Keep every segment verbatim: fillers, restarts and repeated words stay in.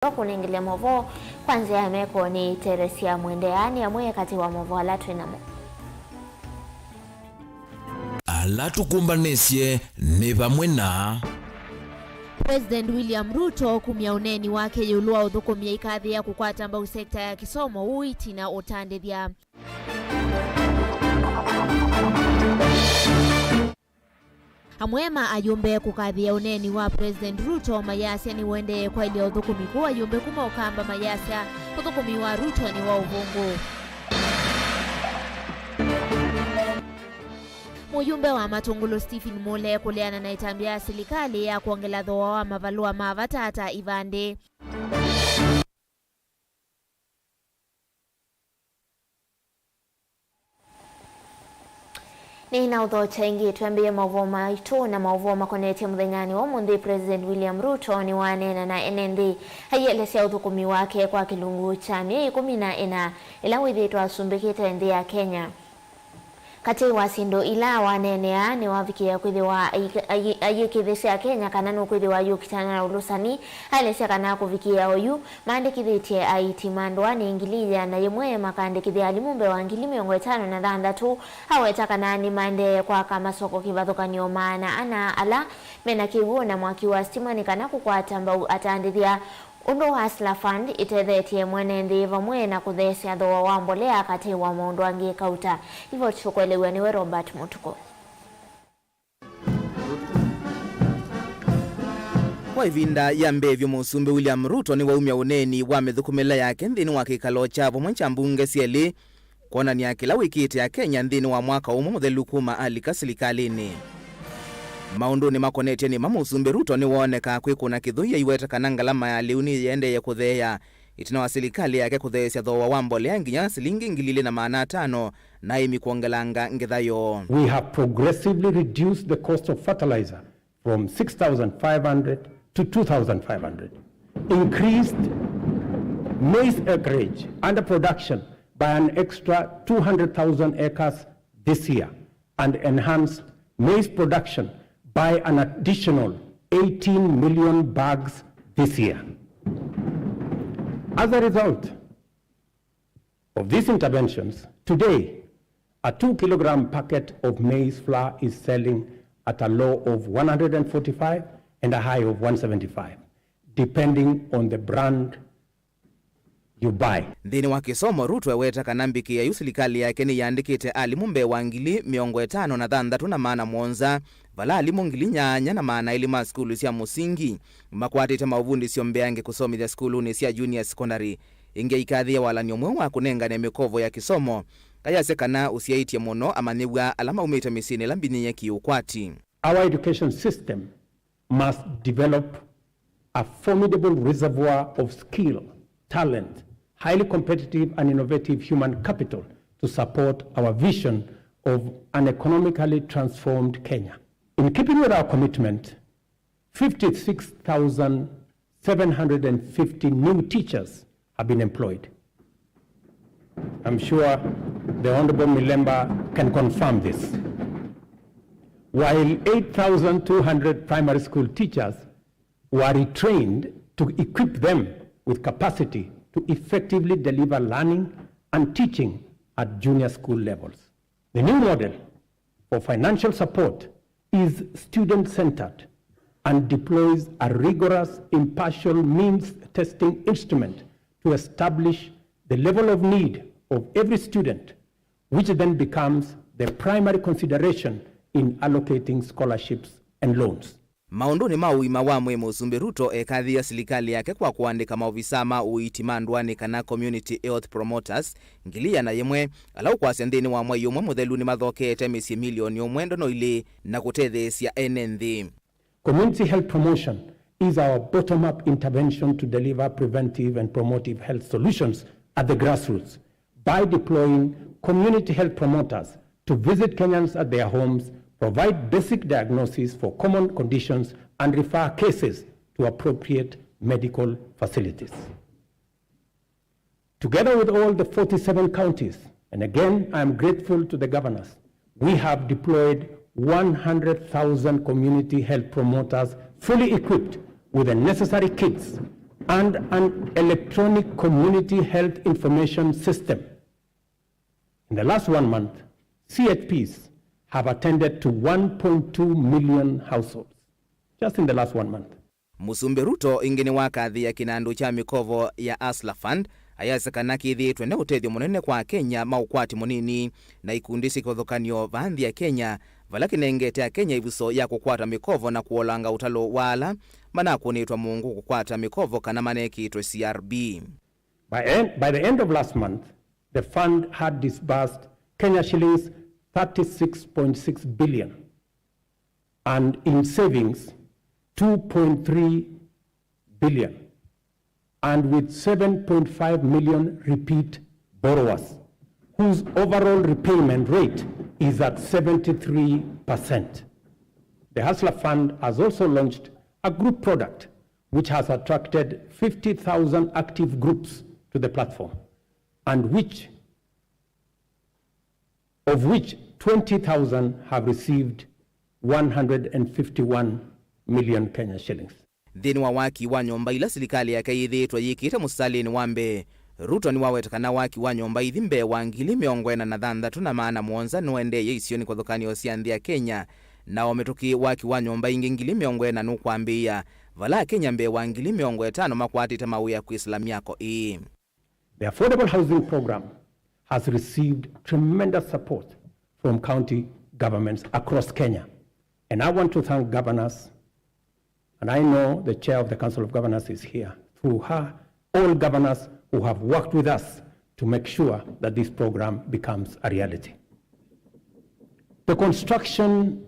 Kũnengelea maũvoo kwa nzĩa ya meko nĩ Teresia Mwendea. Nĩ amwe katĩ wa maũvoo ala twĩ namo. Ala tũkũmbanĩsye nĩ vamwe na President William Ruto kumya ũneeni wake ĩũlũ wa ũthũkũmi aikathĩĩa kũkwata mbau sekta ya kĩsomo, ũiiti na ũtandĩthya. Amwe ma ayũmbe kũkathĩĩa ũneeni wa President Ruto mayasya nĩũendee kwaĩlya ũthũkũmi kũu. Ayũmbe kuma Ũkamba mayasya ũthũkũmi wa Ruto nĩ wa ũvũngũ. Mũyũmbe wa Matũngũlũ Stephen Mule kũleana na ĩtambya ya silikalĩ ya kwongela thooa wa mavalũa ma vata ta ivandĩ. Nĩ na ũthokya ĩngĩ, twambĩĩe maũvoo maitũ na maũvoo makonetye mũthenyanĩ wa ũmũnthĩ. President William Ruto nĩwaneena na ene nthĩ aielesya ũthũkũmi wake kwa kĩlungu kya myei ĩkũmi na ĩna ĩla wĩthĩĩtwe asumbĩkĩte nthĩ ya Kenya. Katĩ wa syĩndũ ila waneenea, nĩwavikĩĩa kwĩthĩwa ayĩ-, ayĩ-, ayĩkĩthĩsya Akenya kana nũkwĩthĩwa ayũkitana na ũlũsani. Aelesya kana kũvikĩĩa oyu, maandĩkĩthĩtye aiti ma ndũanĩ ngili ĩana na ĩmwe, makaandĩkĩthya alimũ mbee wa ngili mĩongo ĩtano na thanthatũ. Aweta kana nĩmaendee kwaka masoko kĩvathũkany'o maana ana ala mena kĩw'ũ na mwaki wa sitima nĩ kana kũkwata mbau atandĩthya. Ũndũ wa Hustler Fund ĩtethetye mwene nthĩ vamwe na kũtheesya thooa wa mbolea katĩ wa maũndũ angĩ kauta. Livoti tũkũelew'a nĩwe Robert Mũtuko. Kwa ĩvinda ya mbee vyũ, Mũsumbĩ William Ruto nĩwaumya ũneeni wa mĩthũkũmĩle yake nthĩnĩ wa kĩkalo kya vamwe kya mbunge syelĩ, kwonany'a kĩla wĩkĩte Akenya nthĩnĩ wa mwaka ũmwe mũthelu kuma alika silikalĩnĩ. Maũndũnĩ makonetye nĩma, Mũsumbĩ Ruto nĩwoonekaa kwĩkũna kĩthũi aiweta kana ngalama ya lĩu nĩyĩendee kũtheea, ĩtina wa silikalĩ yake kũtheesya thooa wa mbolea nginya silingi ngili ilĩ na maana atano, na aĩmi kwongelanga ngetha yoo. We have progressively reduced the cost of fertilizer from six thousand five hundred to two thousand five hundred, increased maize acreage under production by an extra two hundred thousand acres this year, and enhanced maize production by an additional eighteen million bags this year. As a result of these interventions, today, a two kilogram packet of maize flour is selling at a low of one hundred forty-five and a high of one seventy-five, depending on the brand you buy. Nthĩnĩ wa kĩsomo, Ruto eweta kana mbĩkĩa yu silikalĩ yake nĩyandĩkĩte alimũ mbee wa ngili mĩongo ĩtano na thanthatũ na maana mũonza, vala alimũ ngili nyanya na maana elĩ ma sukulu sya mũsingi makwatĩte maũvundĩsyo mbeange kũsomethya sukulunĩ sya junior secondary. Ĩngĩ aikathĩĩa walany'o mweũ wa kũnengane mĩkovo ya kĩsomo, ayasya kana ũsyaĩtye mũno amanyĩw'a ala maumĩte mĩsyĩnĩ ĩla mbinyĩĩe kĩ-ũkwati. Our education system must develop a formidable reservoir of skill, talent, highly competitive and innovative human capital to support our vision of an economically transformed Kenya. In keeping with our commitment, fifty-six thousand seven hundred fifty new teachers have been employed. I'm sure the Honorable Milemba can confirm this. While eight thousand two hundred primary school teachers were retrained to equip them with capacity to effectively deliver learning and teaching at junior school levels. The new model for financial support is student-centered and deploys a rigorous, impartial means testing instrument to establish the level of need of every student, which then becomes the primary consideration in allocating scholarships and loans. Maũndũnĩ ma ũima wa mwĩĩ, Mũsumbĩ Ruto ekathĩĩa silikalĩ yake kwa kũandĩka maovisaa ma ũiiti ma ndũanĩ kana community health promoters ngili ĩana yĩmwe, ala ũkwasya nthĩnĩ wa mwei ũmwe mũthelu nĩmathokeete mĩsyĩ milioni ũmwe ndono ilĩ na kũtetheesya ene nthĩ. Community health promotion is our bottom-up intervention to deliver preventive and promotive health solutions at the grassroots by deploying community health promoters to visit Kenyans at their homes, provide basic diagnosis for common conditions, and refer cases to appropriate medical facilities. Together with all the forty-seven counties, and again, I am grateful to the governors, we have deployed one hundred thousand community health promoters fully equipped with the necessary kits and an electronic community health information system. In the last one month, C H Ps have attended to one point two million households, just in the last one month. Mũsumbĩ Ruto ĩngĩ nĩwakathĩĩa kĩnandũ kya mĩkovo ya Hustler Fund, ayasya kana kĩthĩĩtwe nĩ ũtethyo mũnene kwa Akenya ma ũkwati mũnini na ikundi syĩ kĩvathũkany'o vaa nthĩ ya Kenya, vala kĩnengete Akenya ĩvuso ya kũkwata mĩkovo na kũolanga ũtalo wa ala manakũnĩtw'a mũungu kũkwata mĩkovo kana manekĩtwe C R B. By en-, by the end of last month, the fund had disbursed Kenya shillings thirty-six point six billion and in savings two point three billion, and with seven point five million repeat borrowers, whose overall repayment rate is at seventy-three percent. The Hustler Fund has also launched a group product which has attracted fifty thousand active groups to the platform, and which, of which twenty thousand have received one hundred and fifty-one million Kenya shillings. Nthĩnĩ wa waki wa nyũmba ila silikalĩ yake yĩthĩĩtwe yĩkĩte mũsitalĩnĩ wa mbee, Ruto nĩwaweta kana waki wa nyũmba ithi mbee wa ngili mĩongo ĩna na thanthatũ na maana mũonza nũendeeie isionĩ kĩvathũkany'o sya nthĩ ya Kenya, na o mĩtũkĩ waki wa nyũmba ingĩ ngili mĩongo ĩna nũkwambĩĩa, vala Akenya mbee wa ngili mĩongo ĩtano makwatĩte mawĩa kwĩsĩla myako ĩĩ. The affordable housing program has received tremendous support from county governments across Kenya, and I want to thank governors, and I know the chair of the Council of Governors is here, through her, all governors who have worked with us to make sure that this program becomes a reality. The construction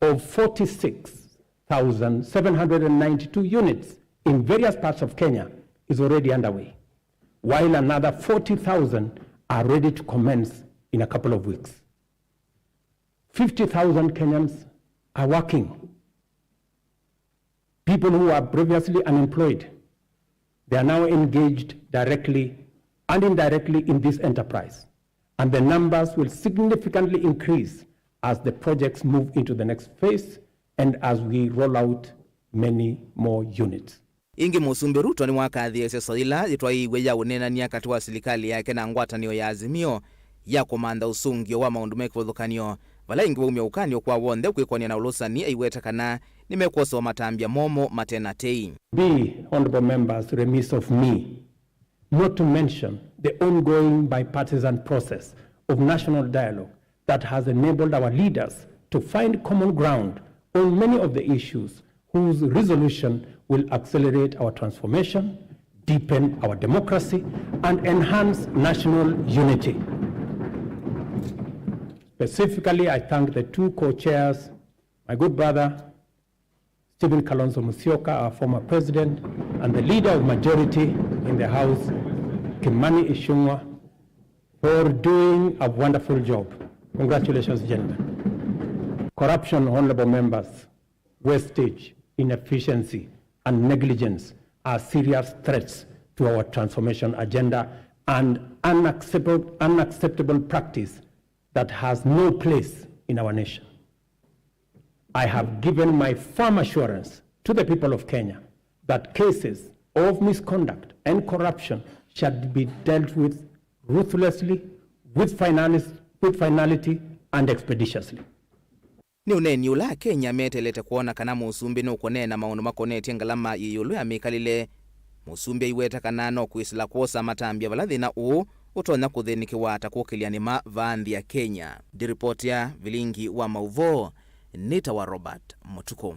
of forty-six thousand seven hundred and ninety-two units in various parts of Kenya is already underway, while another forty thousand are ready to commence in a couple of weeks. Fifty thousand Kenyans are working. People who were previously unemployed, they are now engaged directly and indirectly in this enterprise, and the numbers will significantly increase as the projects move into the next phase and as we roll out many more units. Ĩngĩ Mũsumbĩ Ruto nĩwakathĩĩsye sũa yĩla yĩtwaĩĩw'e ya ũneenany'a katĩ wa silikalĩ yake na ngwatanĩo ya Azimio ya kũmantha ũsũngĩo wa maũndũ me kĩvathũkany'o, vala ĩngĩ waumya ũkany'o kwa w'onthe kwĩkony'a na ũlũsani, aiweta kana nĩmekwosewa matambya momũ mate na tei. Be, honorable members, remiss of me not to mention the ongoing bipartisan process of national dialogue that has enabled our leaders to find common ground on many of the issues whose resolution will accelerate our transformation, deepen our democracy, and enhance national unity. Specifically, I thank the two co-chairs, my good brother, Stephen Kalonzo Musyoka, our former president, and the leader of majority in the House, Kimani Ichung'wa, for doing a wonderful job. Congratulations, gentlemen. Corruption, honorable members, wastage, inefficiency, and negligence are serious threats to our transformation agenda and unacceptable, unacceptable practice that has no place in our nation. I have given my firm assurance to the people of Kenya that cases of misconduct and corruption shall be dealt with ruthlessly, with finalis-, with finality, and expeditiously. Nĩ ũneeni ũla Akenya meteelete kwona kana Mũsumbĩ nũkũneena maũndũ makonetye ngalama yĩ ĩũlũ ya mĩkalĩle. Mũsumbĩ aiweta kana no kwĩsĩla kwosa matambya vala thĩna ũũ ũtonya kũthĩnĩkĩwa ta kũkĩlya nĩma vaa nthĩ ya Kenya. Ndĩripotĩa Vilingi wa Maũvoo, nĩtawa Robert Mũtukũ.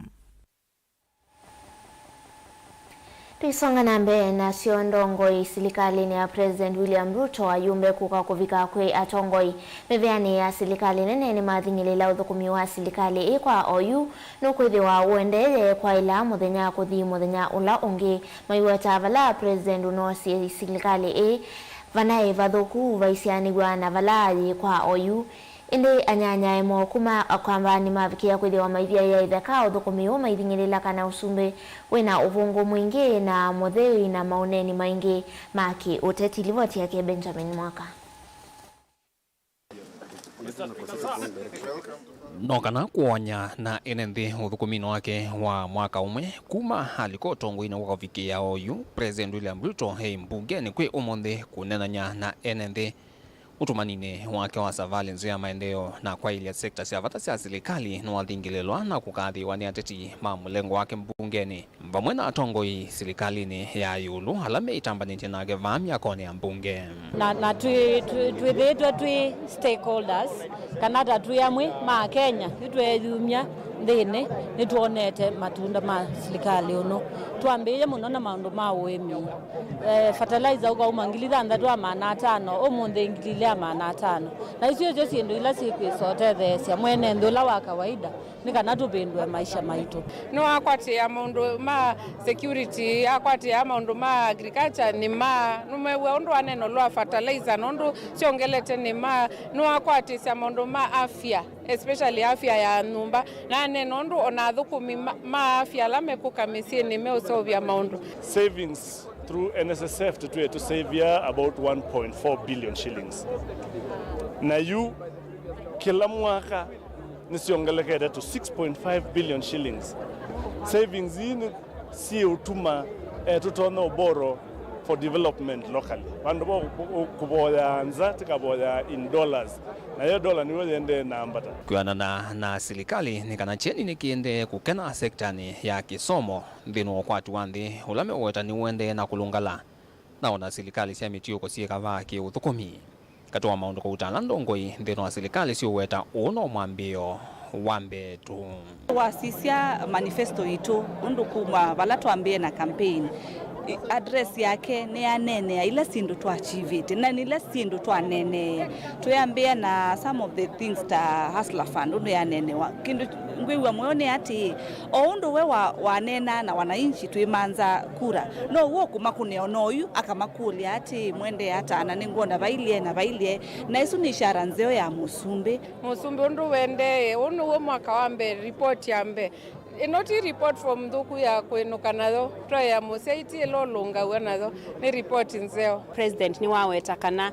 Tũisonga na mbee nasyo, ndongoi silikalĩnĩ ya President William Ruto, ayumbe kũka kũvika kwĩ atongoi mĩvĩanĩ ya silikalĩ nene nĩmathing'ĩlĩla ũthũkũmi wa silikalĩ ĩĩ kwa oyu nũkwĩthĩwa ũendeeye kwaĩla mũthenya kũthi mũthenya ũla ũngĩ. Maiweta vala President ũnoosie silikalĩ ĩĩ vanaĩ vathũku vaisianĩw'a na vala yĩ kwa oyu. Ĩndĩ anyanyae moko ma Akamba nĩmavikĩĩa kwĩthĩwa maivyaĩa ĩtheka ũthũkũmi ũũ maithing'ĩlĩla kana ũsumbĩ wĩna ũvũngũ mwingĩ na mũthei na maũneeni maingĩ ma kĩ-ũteti. Livoti yake Benjamin Mwaka. No kana kũony'a na ene nthĩ ũthũkũminĩ wake wa mwaka ũmwe kuma alika ũtongoinĩ wa kũvikĩĩa oyu, President William Ruto e mbungenĩ kwĩ ũmũnthĩ kũneenany'a na ene nthĩ. Ũtũmaninĩ wake wa savalĩ nzeo ya maendeeo na kwaĩlya sekta sya vata sya silikalĩ, nĩwathingĩlĩlwa na kũkathĩĩwa nĩ ateti ma mũlengo wake mbungenĩ, vamwe na atongoi silikalĩnĩ ya ĩũlũ ala meĩtambanĩtye nake vaa myakonĩ ya mbunge. Na, na twĩ, twĩ, twĩthĩĩtwe twĩ stakeholders, kana ta twĩ amwe ma Kenya, yu tweeyumya nthĩnĩ, nĩtwonete matunda ma silikalĩ ũno. Twambĩĩe mũno na maũndũ ma ũĩmi. Eh, fertilizer ũkauma ngili thanthatũ ya maana atano, ũmũnthĩ ngili ilĩ ya maana atano. Na isu nĩsyo syĩndũ ila syĩkwĩsa ũtetheesya mwene nthĩ ũla wa kawaida, nĩ kana tũvĩndũe maisha maitũ. Nĩwakwatĩĩa maũndũ ma security, akwatĩĩa maũndũ ma agriculture, nĩma, nũmew'a ũndũ aneno lwa fertilizer, nũndũ syongelete nĩma, nĩwakwatĩsya maũndũ ma afya, especially afya ya nyũmba, na aneno ũndũ ona athũkũmi ma, ma afya ala mekũka mĩsyĩnĩ meũseũvya maũndũ. Savings through N S S F tũtwĩe tũsavia about one point four billion shillings. Na yu kĩla mwaka nĩsyongelekete to six point five billion shillings. Savings ii nĩ syĩũtuma, eh, tũtonya ũboro for development locally. Vandũ va kũ-, kũ-, kũvoya nza, tĩkavoya in dollars. Nayo dollar nĩyo yendee na ambata. Kwĩanana na silikalĩ, nĩ kana kyeni nĩkĩendee kũkena sektanĩ ya kĩsomo nthĩnĩ wa ũkwati wa nthĩ, ũla meũweta nĩũendee na kũlũngala. Na ona silikalĩ sya mĩtiũko syĩka vaa kĩũthũkũmi. Katĩ wa maũndũ kauta ala ndongoi nthĩnĩ wa silikalĩ syũweta, ũũ no mwambĩĩo wa mbee tu. Wasisya manifesto yitũ ũndũ kuma vala twambĩĩe na campaign, i-, address yake nĩyaneenea ila syĩndũ twaachivĩte na nĩ ila syĩndũ twaneenee. Twĩambĩĩa na some of the things ta Hustler Fund ũndũ yaneenewa. Kĩndũ ngwĩw'a mũyo nĩ atĩĩ, o ũndũ we wa-, waneenaa na wananchi twĩmanza kura, now'o ũkũmakũnĩa ona oyu akamakũlya atĩĩ, "Mwendee ata?" Na nĩngwona vailyĩ na vailyĩ. Na ĩsu nĩ ishara nzeo ya mũsumbĩ. Mũsumbĩ ũndũ wendee, ũũ nĩw'o mwaka wa mbee, report ya mbee. Ĩno ti report form nthũku ya kũĩnũka nayo, twaĩa mũsyai ti ĩla ũlũngaw'a nayo, nĩ report nzeo. President nĩwaweta kana,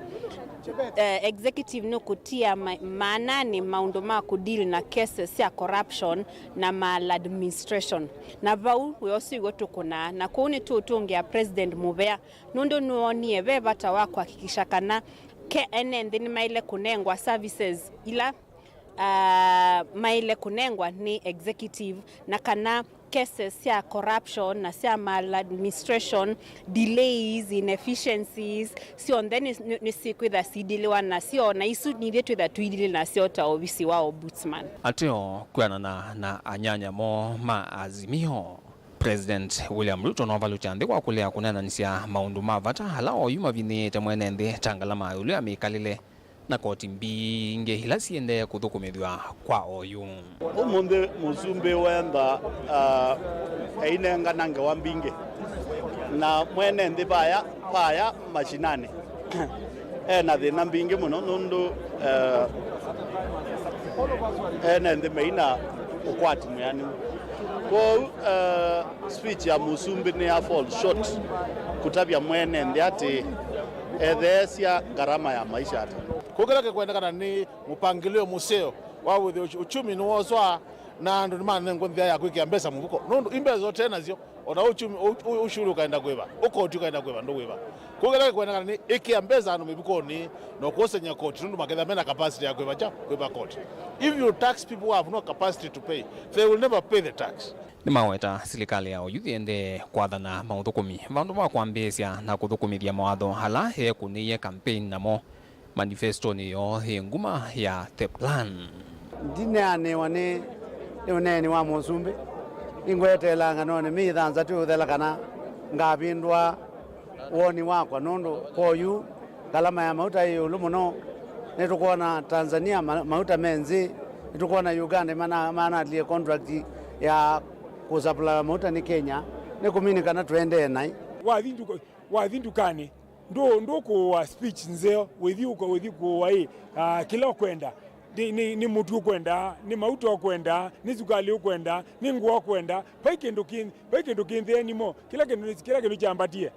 eh, executive nũkũtia ma-, maanani maũndũ ma kũdeal na cases sya corruption na maladministration. Na vau wĩa ũsu ĩw'o tũkũnaa, na kũu nĩtũũtũngĩa president mũvea, nũndũ nĩwoonie ve vata wa kũhakikisha kana ke ene nthĩ nĩmaĩle kũnengwa services ila, ah, maĩle kũnengwa nĩ executive, na kana cases sya corruption na sya maladministration, delays, inefficiencies, syonthe nĩ, nĩ, nĩsyĩkwĩtha sidilĩwa nasyo, na isu nithyĩ twĩtha tũidilĩ nasyo ta ovisi wa Ombudsman. Ateo kwĩanana na anyanya moo ma Azimio, President William Ruto novalũkya nthĩ kwa kũlea kũneenanĩsya maũndũ ma vata ala oyu mavinyĩĩte mwene nthĩ, ta ngalama ya ĩũlũ ya mĩkalĩle, na koti mbingĩ ila siendee kũthũkũmĩthw'a kwa oyu. Ũmũnthĩ mũsumbĩ wenda, ah, einengana ngewa mbingĩ, na mwene nthĩ vaya, vaya mashinani ena thĩna mbingĩ mũno nũndũ, eh, ene nthĩ meina ũkwati mwĩanĩu. Kwoou, eh, speech ya mũsumbĩ nĩ ya fall short kũtavya mwene nthĩ atĩ etheesya ngarama ya maisha ata. Kũu kĩla kĩkwendekana nĩ mũpangĩlĩo mũseo wa wĩthĩa ũch-, uchumi nĩwoswa na andũ nĩmanengwa nzĩa ya kwĩkĩa mbesa mũvuko, nũndũ imbesa ũte nasyo, ona uchumi, u-, u-, ushuru ũkaenda kwĩva, ũkoti ũkaenda kwĩva, ndũwĩva. Kũu kĩla kĩkwendekana nĩ ĩkĩa mbesa andũ mĩvukonĩ na ũkũsany'a koti, nũndũ makethĩa mena capacity ya kwĩva kya, kwĩva koti. If you tax people who have no capacity to pay, they will never pay the tax. Nĩmaweta silikalĩ ya oyu yĩendee kwathana maũthũkũmi vandũ va kwambĩĩsya na kũthũkũmĩthya mawatho ala yeekũnĩie campaign namo manifestonĩ yoo yĩ nguma ya The Plan. Ndineanĩwa nĩ, nĩ ũneeni wa mũsumbĩ. Nĩngweteelaa nganonĩ mĩĩ thanthatũ ĩũthela kana ngavĩndũa woni wakwa, nũndũ kwa oyu ngalama ya mauta yĩ ĩũlũ mũno. Nĩtũkwona Tanzania ma-, mauta me nzĩ, nĩtũkwona Uganda mana-, manalie contract ya kũsapulaya mauta nĩ Kenya. Nĩkũmini kana tũendee naĩ. Wathi nduka-, wathi ndukanĩ, ndũ-, ndũkũũa speech nzeo, wĩthi ũka-, wĩthi kũũa ĩ, ah, kĩla ũkwenda. Nĩ, nĩ, nĩ mũtu ũkwenda, nĩ mauta ũkwenda, nĩ sukalĩ ũkwenda, nĩ ngũa ũkwenda. Vai kĩndũ kĩ, vai kĩndũ kĩ nthĩnĩ mo, kĩla kĩndũ nĩ, kĩla kĩndũ kyambatie.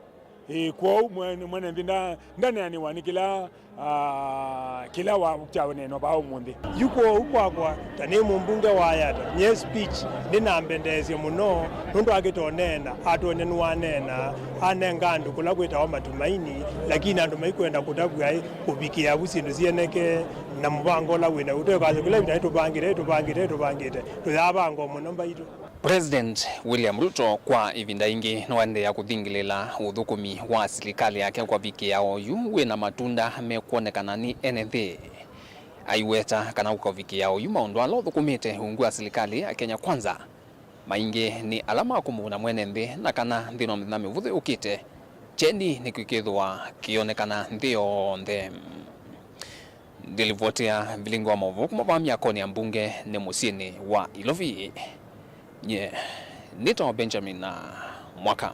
Ĩĩ, kwoou mwene, mwene nthĩ nda-, ndaneanĩwa nĩ kĩla, ah, kĩla wa kyaũneenwa vaa ũmũnthĩ. Yu kwoou kwakwa, ta nĩ mũmbunge wa Yatta, nyie speech ndĩnambendeesye mũno, nũndũ akĩtoneena, atonya nĩwaneena, anenga andũ kũla kwĩtawa matumaini, lakini andũ maikwenda kũtavw'a ĩ, kũvikĩa vu syĩndũ syĩoneke, na mũvango ũla wĩ na ũtwĩkasya kĩla ĩvinda nĩtũvangĩte, nĩtũvangĩte, nĩtũvangĩte, tũyavangwa mũno mbaitũ. President William Ruto kwa ĩvinda yĩngĩ nĩwaendeea kũthingĩlĩla ũthũkũmi wa silikalĩ yake kwa ũvikĩao yu wĩ na matunda mekwonekana nĩ ene nthĩ. Aiweta kana kwa ũvikĩao yu maũndũ ala ũthũkũmĩte ungu wa silikalĩ ya Kenya Kwanza maingĩ nĩ ala ma kũmũvuna mwene nthĩ, na kana nthĩnĩ wa mĩthenya mĩvũthũ yũkĩte, kyeni nĩkwĩkĩthĩwa kĩyonekana nthĩ yonthe. Ndilivoti ya vilingi wa maũvoo kuma vaa myakonĩ ya mbunge nĩ mũsyĩnĩ wa Ilovi. Nye nĩtawa Benjamin Mwaka.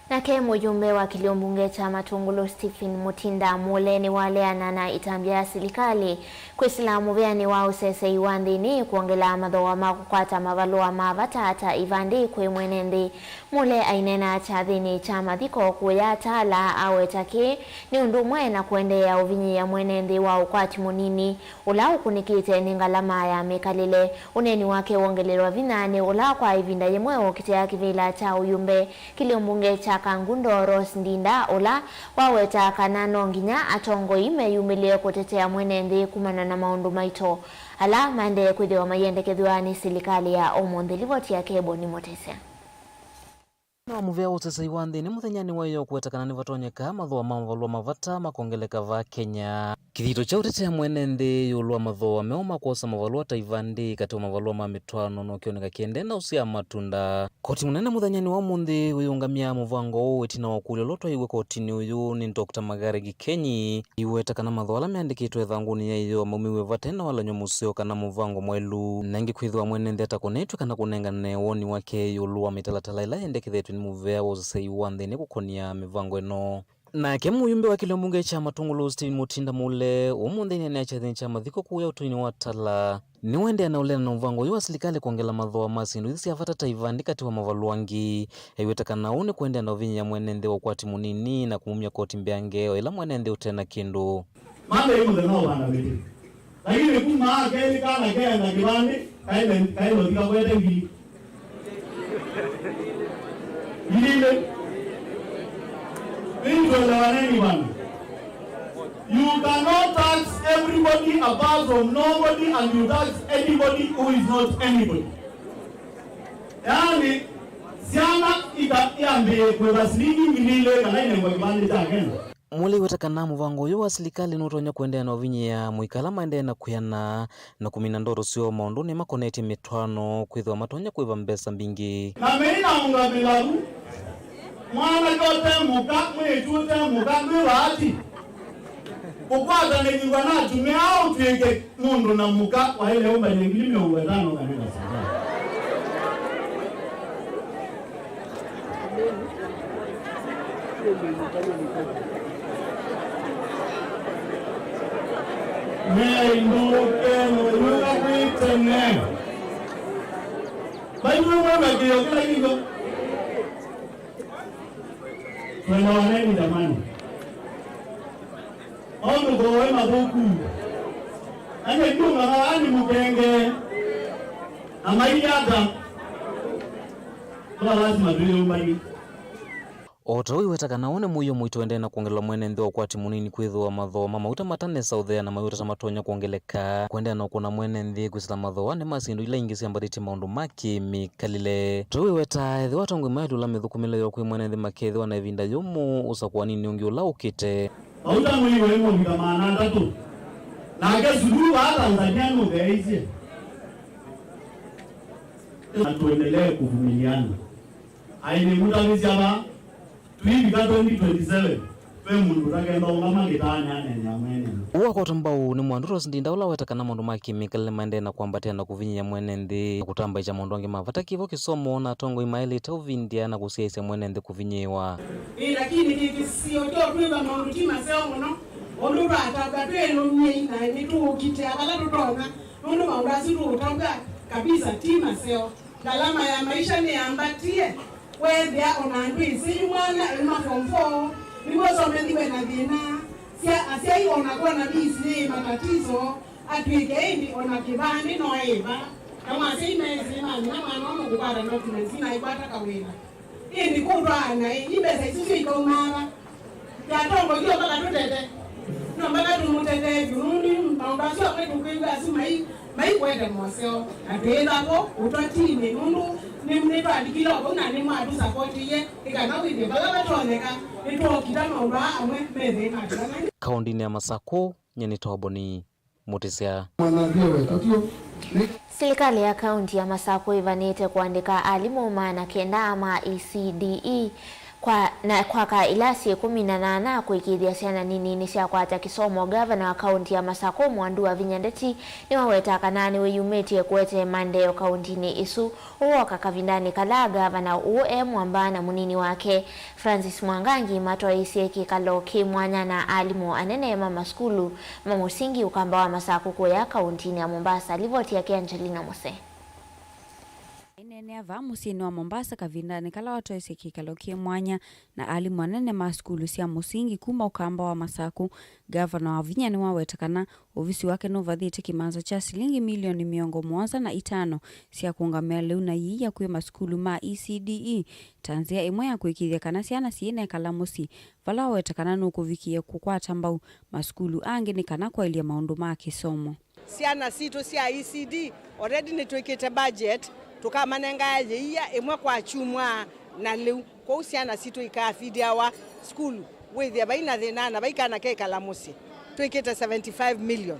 Nake mũyumbe wa kĩlio mbunge kya Matũngũlũ Stephen Mutinda Mule nĩwaleana na ĩtambya ya silikalĩ kwĩsĩla mũvĩanĩ wa ũsesei wa nthĩnĩ kwongela mathooa ma kũkwata mavalũa ma vata ta ivandĩ kwĩ mwene nthĩ. Mule aineena kyathĩnĩ kya mathiko kũya Tala aweta kĩĩ nĩ ũndũ ũmwe na kũendeea ũvinyĩĩa mwene nthĩ wa ũkwati mũnini ũla ũkunĩkĩte nĩ ngalama ya mĩkalĩle. Ũneeni wake wongelelwa vinya nĩ ũla kwa ĩvinda yĩmwe ũkĩtĩa kĩvĩla kya ũyumbe kĩlio mbunge kya Kangundo Rose Ndinda, ũla waweta kana no nginya atongoi meyumĩlĩe kũtetea mwene nthĩ kumana na maũndũ maito ala maendee kwĩthĩwa maiendekethw'a nĩ silikalĩ ya ũmũnthĩ. Livoti yake Boni Mutisia. Na mũvĩa wa ũsesei wa nthĩnĩ mũthenyanĩ wa ĩyoo kũweta kana nĩvatonyeka mathooa ma mavalũa ma vata makongeleka vaa Kenya. Kĩthito kya ũtetea mwene nthĩ ĩũlũ wa mathooa meũ ma kwosa mavalũa ta ivandĩ katĩ wa mavalũa ma mĩtwaano no kĩoneka kĩendee na ũsyaa matunda. Koti mũnene mũthenyanĩ wa ũmũnthĩ ũyĩũngamya mũvango ũũ ĩtina wa ũkũlyo ũla ũtwaiwe kotinĩ ũyũ nĩ Doctor Magare Gikenyi. Aiweta kana mathooa ala meandĩkĩtwe ĩthangũnĩ ya ĩyoo maumĩw'e vate na walany'o mũseo kana mũvango mwaĩlu. Na ĩngĩ kwĩthĩwa mwene nthĩ atakonetw'e kana kũnengane woni wake ĩũlũ wa mĩtalatala ĩla yendekethetw'e nĩ mũvĩa wa ũsesei wa nthĩnĩ kũkonia mĩvango ĩno. Nake mũyumbe wa kĩlio mbunge kya Matũngũlũ Stephen Mutinda Mule ũmũnthĩ nĩaneena kyathĩnĩ kya mathiko kũya ũtũinĩ wa Tala. Nĩwaendeea na ũleana na mũvango ũyũ wa silikalĩ kwongela mathooa ma syĩndũ ithi sya vata ta ivandĩ katĩ wa mavalũa angĩ. Aiweta kana ũũ nĩ kũendeea na ũvinyĩĩa mwene nthĩ wa ũkwati mũnini na kũmumya koti mbeange o ĩla mwene nthĩ ũte na kĩndũ. Mambĩĩe mũthenya wa ũvanda mĩtĩ. Lakini kuma kelĩ kana keenda kĩvandĩ, kaĩle, kaĩle ũthika kwete ngili. Ngili. Ĩĩ, tuelewaneni bana. You cannot tax everybody apart from nobody and you tax anybody who is not anybody. Yaani, syana ika-, iambĩĩe kũĩva silingi ngili ilĩ kana inengwa kĩvandĩ kya Kenya. Mule aiweta kana mũvango ũyũ wa silikalĩ nũtonya kũendeea na ũvinyĩĩa mũika ala maendee na kwĩana na kũmina ndoto syoo maũndũnĩ makonetye mĩtwaano kwĩthĩwa matonya kũĩva mbesa mbingĩ. Na mĩi na ũngamĩla vu, mwanake ũte mũka, mwĩĩtu ũte mũka, ndwĩ vaati kũkwatanĩthw'a na atumĩa aa ũtw'ĩke Mũndũ na mũka waĩle ũmbany'a ngili mĩongo ĩtano kana kasita. Meindũke mũyũka kwĩ tene. Vai mwĩmwe na kĩo kĩla kĩko. Twenda waneni jamani. Maũndũ koo mathũku. Ane nĩũng'amaa nĩ mũkenge. Na mailye ata? Kwa lazima twĩyũmbany'e. O ta ũu aiweta kana ũũ nĩ mũio mũito ũendee na kwongelelwa mwene nthĩ wa ũkwati mũnini kwĩthĩwa mathooa ma mauta matanesa ũthea na maiũta ta matonya kwongeleka. Kũendea na ũkũna mwene nthĩ kwĩsĩla mathooanĩ ma syĩndũ ila ingĩ syambatĩtye maũndũ ma kĩ-mĩkalĩle. Ta ũu aiweta, ethĩwa atongoi maĩlũla mĩthũkũmĩle yoo kwĩ mwene nthĩ makethĩwa na ĩvinda yũmũ ũsakũaninĩ ũngĩ ũla ũkĩte. Mauta mũiwe mũvika maana atatũ. Nake Suluhu wa Tanzania nũtheeisye. Na tuendelee kuvumiliana. Aĩ nĩmũtavĩsya va, twĩvika twenty twenty-seven, ve mũndũ ũtakenda ũngama kĩtaanĩ aneenea mwene. Ũũ wakotwa mbau nĩ Mwandũ Rose Ndinda ũla weta kana maũndũ ma kĩmĩkalĩle maendee na kwambatĩa na kũvinyĩĩa mwene nthĩ, na kũtambaĩkya maũndũ angĩ ma vata kĩvo kĩsomo na atongoi maĩlĩte ũvindya na kũsyaĩĩsya mwene nthĩ kũvinyĩĩwa. Ĩ, lakini kĩ kĩsio kyo twĩka maũndũ ti maseo mũno, ũndũ twatavw'a twĩ ĩlũmyei na nĩtũũkitĩa vala tũtonya, nũndũ maũndũ asu tũũtavw'a kabisa ti maseo. Ngalama ya maisha nĩyambatie. Weethĩa o na andũ ĩsĩ yu mwana euma form four, nĩw'o ũsomethiw'e na thĩna. Sya asyai o na kwona fees nĩ matatizo, atw'ĩke ĩndĩ o na kĩvandĩ no aĩva. Na mwasyai meesĩ nĩ mamina mwana ũũ nũkũkwata documents na aikwata kawĩla. Ĩndĩ kũtwaana ĩ, i mbesa isu syo ikaumaa va? Kyatongoiwe mpaka tũtete. No mpaka tũmũtetee vyũ, nũndũ maũndũ asu amwe tũkwĩw'a asu mai, maikwete moseo. Na twĩĩva vo ũtwatinĩ, nũndũ nĩ, nĩtwalikile o vau na nĩmwatũsapotie, ĩ kana wĩthĩe vala vatonyeka, nĩtwookita maũndũ aa amwe methĩe matũlana. Kaũndĩnĩ ya Masakũ, nyie nĩ Toboni Mũtĩsya. Silikalĩ ya kaũnti ya Masakũ ĩvanĩte kũandĩka alimũ maana kenda ma E C D E kwa, na kwaka ilasi ĩkũmi na nyanya kũĩkĩĩthya syana nini nĩsyakwata kĩsomo. Ngavana wa kaũnti ya Masakũ, Mwandu Wavinya Ndeti, nĩwawetaa kana nĩwĩyumĩtye kũete maendeeo kaũntinĩ ĩsu. Ũũ woka kavindanĩ kala ngavana ũũ e mwamba na mũnini wake, Francis Mwangangi, matwaĩĩsye kĩkalo kĩ mwanya na alimũ anene ma masukulu ma mũsingi ũkamba wa Masakũ kũya kaũntinĩ ya Mombasa. Livoti yake Angelina Muse. Aineenea vaa mũsyĩnĩ wa Mombasa kavindanĩ kala watwaĩĩsye kĩkalo kĩ mwanya na alimũ anene ma sukulu sya mũsingi kuma ũkamba wa Masakũ, Ngavana Wavinya nĩwaweta kana ovisi wake nũvathĩtye kĩmanza kya silingi milioni mĩongo mũonza na itano sya kũũngamĩa lĩu na iia kwĩ masukulu ma E C D E ta nzĩa ĩmwe ya kũĩkĩĩthya kana syana syĩnekala mũsyĩ, vala waweta kana nũkũvikĩĩa kũkwata mbau masukulu angĩ nĩ kana kwaĩlya maũndũ ma kĩsomo. Syana sitũ sya E C D already nĩtwĩkĩte budget, tũkamanengae yĩia ĩmwe kwa kyumwa na lĩu. Kwoou syana sitũ ikafidiawa sukulu, wĩthĩa vai na thĩna na vai kana kekala mũsyĩ. Twĩkĩte seventy-five million.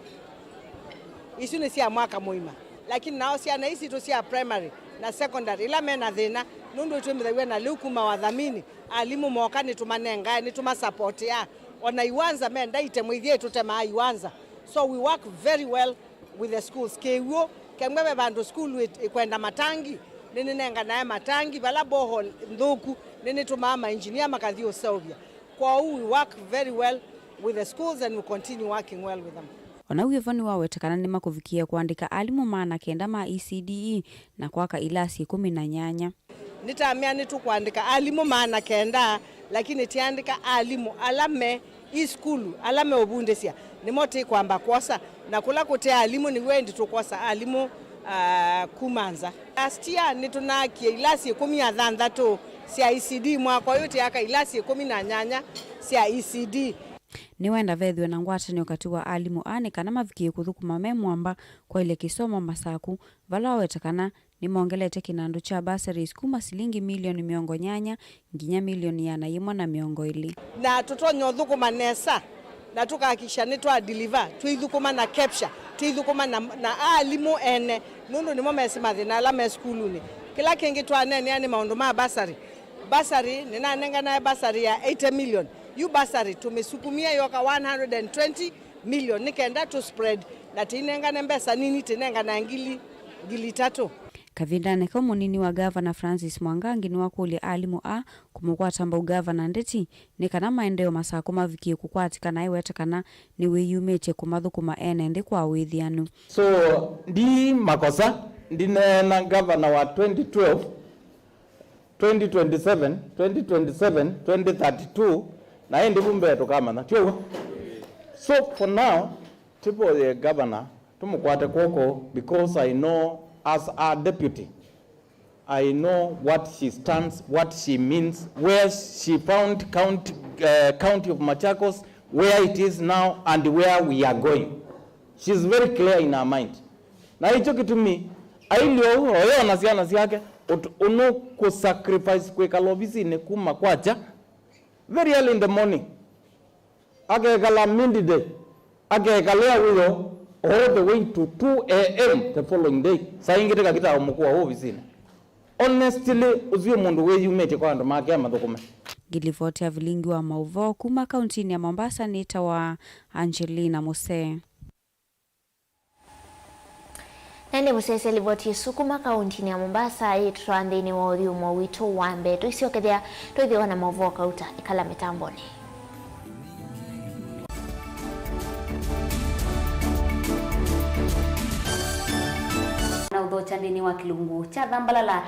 Isu nĩ sya mwaka mũima. Lakini nao syana ii sitũ sya primary na secondary ila me na thĩna, nũndũ nĩtwĩmĩthaw'a na lĩu kuma wathamini, alimũ moka nĩtũmanengae, nĩtũmasapotea. Ona iwanza menda itemwe, ithyĩ tũtemaa iwanza. So we work very well with the schools. Kĩw'ũ, kemwe ve vandũ sukulu ĩ-, ĩkwenda matangi, nĩnĩnenganae matangi, vala borehole nthũku, nĩnĩtũmaa maengineer makathi ũseũvya. Kwoou we work very well with the schools and we continue working well with them. Ona wĩvo nĩwaweta kana nĩmakũvikĩĩa kũandĩka alimũ maana kenda ma E C D E na kwaka ilasi ĩkũmi na nyanya. Nĩtamea nĩtũkũandĩka alimũ maana kenda, lakini tĩandĩka alimũ ala me i sukulu, ala meũvundĩsya, nĩmo tĩkwamba kwosa, na kũla kũte alimũ nĩw'o ĩndĩ tũkwosa alimũ, ah, kuma nza. Last year nĩtũnaakie ilasi ĩkũmi na thanthatũ sya E C D, mwaka ũyũ tĩaka ilasi ĩkũmi na nyanya sya E C D. Nĩwenda vethĩwe na ngwatanĩo katĩ wa alimũ aa nĩ kana mavikĩe kũthũkũma me mwamba kwaĩlya kĩsomo Masakũ, vala waweta kana nĩmongelete kĩnandũ kya bursaries kuma silingi milioni mĩongo nyanya nginya milioni ĩana yĩmwe na mĩongo ĩlĩ. Na tũtonya ũthũkũma nesa, na tũkahakikisha nĩtwa deliver, twĩithũkũma na KEPSHA, twĩithũkũma na, na alimũ ene, nũndũ nĩmo mesĩ mathĩna ala me sukulunĩ. Kĩla kĩngĩ twaneenea nĩ maũndũ ma bursary. Bursary, nĩnanenganae bursary ya eighty million. Yu bursary tũmĩsukumie yoka one hundred and twenty million nĩ kenda tũ spread, na tĩinengane mbesa nini, tĩnenganae ngili, ngili itatũ. Kavindanĩ kau, mũnini wa Ngavana Francis Mwangangi nĩwakũlya alimũ aa kũmũkwata mbau Ngavana Ndeti nĩ kana maendeeo Masakũ mavikĩe kũkwatĩka, na aiweta kana nĩwĩyumĩtye kũmathũkũma ene nthĩ kwa wĩthĩanu. So, ndi makosa, ndineena ngavana wa twenty twelve, twenty twenty-seven, twenty twenty-seven, twenty thirty-two, na ĩndĩ vu mbee tũkamanya, ti ũw'o? So for now, tĩvoye governor, tũmũkwate kw'oko, because I know as a deputy, I know what she stands, what she means, where she found count, uh, County of Machakos, where it is now, and where we are going. She is very clear in her mind. Na ĩkyo kĩtumi ailyĩ ũu, o yo na syana syake, ũt-, ũnũkũsacrifice kwĩkala ovisinĩ kuma kwakya, very early in the morning, akekala midday, akekalea wĩoo all the way to two a m the following day. Saa ingĩ tĩkakita ũmũkũa ũu ovisinĩ. Honestly, ũsu nĩ mũndũ wĩyumĩtye kwa andũ make amathũkũme. Ngilivoti ya vilingi wa maũvoo kuma kauntinĩ ya Mombasa nĩtawa Angelina Musee. Na nĩ mũsyaĩĩsya livoti ĩsu kuma kauntinĩ ya Mombasa, ĩtũtwaa nthĩnĩ wa ũthyũmũo witũ wa mbee. Tũisyokethya, twĩthĩwa na maũvoo kauta, ĩkala mĩtambonĩ. Na ũthokya nthĩnĩ wa kĩlungu kya Thambalala.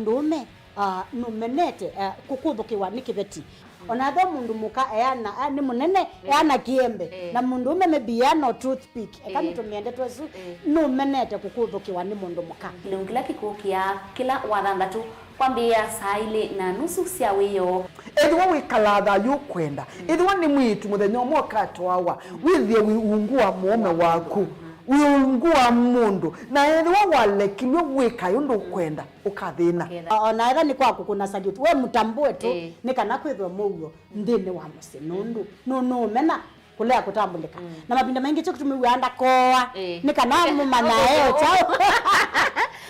Mũndũũme, ah, nũmenete, eh, kũkũthũkĩwa nĩ kĩveti. Ona ethĩwa mũndũ mũka eana, ah, nĩ mũnene, eana kĩembe. Eh. Na mũndũũme maybe eana o toothpick. Eka nĩtũmĩende twesu, nũmenete kũkũthũkĩwa nĩ mũndũ mũka. Kĩlungu kĩla kĩkũkĩa kĩla wathanthatũ kwambĩĩa saa ilĩ na nusu sya wĩoo. Ethĩwa wĩkalaa thayũ ũkwenda, ethĩwa nĩ mwĩĩtu mũthenya ũmwe ũkatwawa, wĩthĩe wĩ ungu wa mũũme waku, wĩ ungu wa mũndũ, na ethĩwa walekilw'e wĩkae ũndũ ũkwenda, ũkathĩna. Ũkethĩa. O na ethĩwa nĩ kwa kũkũna salute, we mũtambũe tu, nĩ kana kwĩthwe mũuo nthĩnĩ wa mũsyĩ, nũndũ nũ-, nũũmena kũlea kũtambũlĩka. Na mavinda maingĩ kyo kĩtumi wĩaa ndakoa, nĩ kana mũmanyae o kyaũ.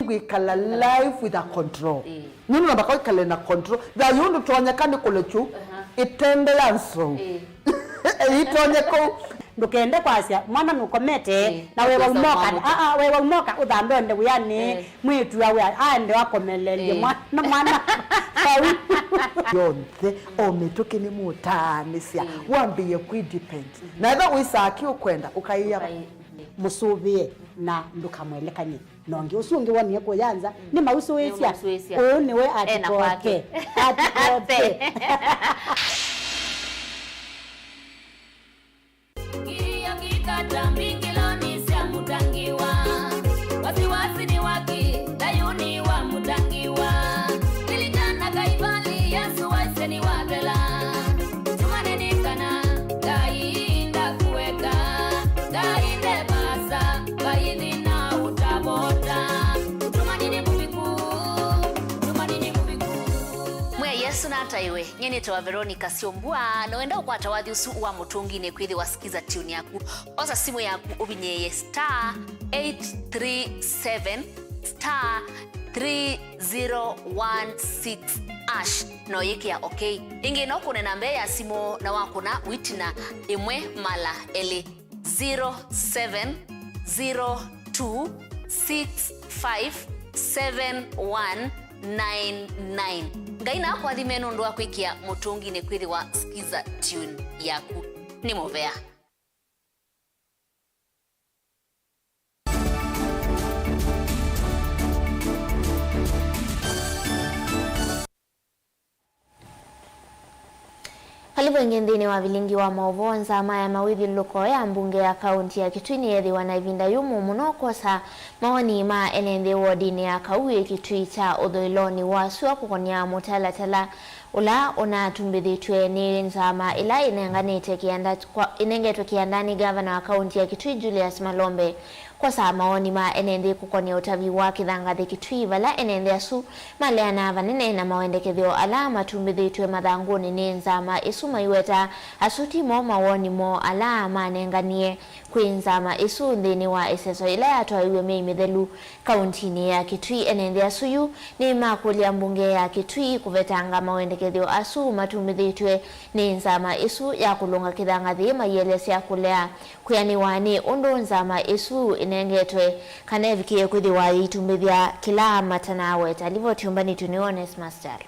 Kwĩkala life with a control. Nũndũ namba kwĩkale na control. Thayũ ndũtonyeka nĩ kũlekyu ĩtende ya nzou. Ĩitonyeka. Ndũkende kwasya mwana nũkomete, na wewa umoka, aa, wewa umoka ũthambe onde wĩanĩ, mwĩĩtu awe aende akomeleelye mwana, mwana vau. Yonthe, o mĩtũkĩ nĩmũtaanĩsya, wambĩĩe kwĩ depend. Na ethĩwa wĩsaa kĩ ũkwenda, ũkaĩa mũsũvĩe na ndũkamwelekany'e na ũngĩ. Ũsu ũngĩ wonie kũya nza, nĩmausũĩsya. Nĩmausũĩsya. Ũũ nĩwe ena kwake. Atikote. Atikote. Ngiri ya kikata mbingiloni sya mũtangiwa. Wasiwasi ni waki, thayuni wa mũtangiwa. Lilikana Kaivali, Yesu waisye nĩwathela. Tumaini kana Ngai ndakueka, Ngai ndevasa, Ngai thĩna ũtavota. Tumaini mũviku, tumaini mũviku. Mwĩai Yesu nataiwe. Nyie nĩtawa Veronica Syombua, na wenda ũkwata wathi ũsu wa mũtũnginĩ kwĩthĩwa Skiza Tune yaku, osa simũ yaku ũvinyĩĩe star eight three seven star three zero one six hash, na ũyĩkĩa okay. Ĩngĩ no kũne namba ya simũ na wakũna wĩtina ĩmwe mala elĩ. Zero seven zero two six five seven one nine nine. Ngai nakũathime nũndũ wa kwĩkĩa mũtũnginĩ kwĩthĩwa Skiza Tune yaku. Nĩ mũvea. Karibu ĩngĩ nthĩnĩ wa vilingi wa maũvoo. Nzama ya mawĩthyũlũlũko ya mbunge ya kaunti ya Kitui nĩyeethĩwa na ĩvinda yũmũ mũno kwosa mawoni ma ene nthĩ wodinĩ ya Kauĩ Kitui kya ũthũĩlonĩ wa sua kũkonĩa mũtalatala ũla ũnatumbĩthĩtw'e nĩ nzama ĩla ĩnenganĩte kĩanda kwa, ĩnengetwe kĩanda nĩ ngavana wa kaunti ya Kitui Julius Malombe. Kwosa mawoni ma ene nthĩ kũkonĩa ũtavi wa kĩthangathĩ Kitui, vala ene nthĩ asu maleanaa vanene na mawendekethyo ala matumbĩthĩtw'e mathangũnĩ nĩ nzama ĩsu, maiweta asu ti mo mawoni moo ala manenganie kwĩ nzama ĩsu nthĩnĩ wa ĩseso ĩla yatwaĩwe myei mĩthelu kauntinĩ ya Kitui. Ene nthĩ asu yu nĩmakũlya mbunge ya Kitui kũvetanga mawendekethyo asu matumbĩthĩtw'e nĩ nzama ĩsu ya kũlũnga kĩthangathĩ, maielesya kũlea kwĩanĩwa nĩ ũndũ nzama ĩsu ĩnengetwe kana ĩvikĩe kwĩthĩwa yĩitumbĩthya kĩla matanaweta. Livoti ũmbanĩtw'e nĩ Onesmus Kyalo.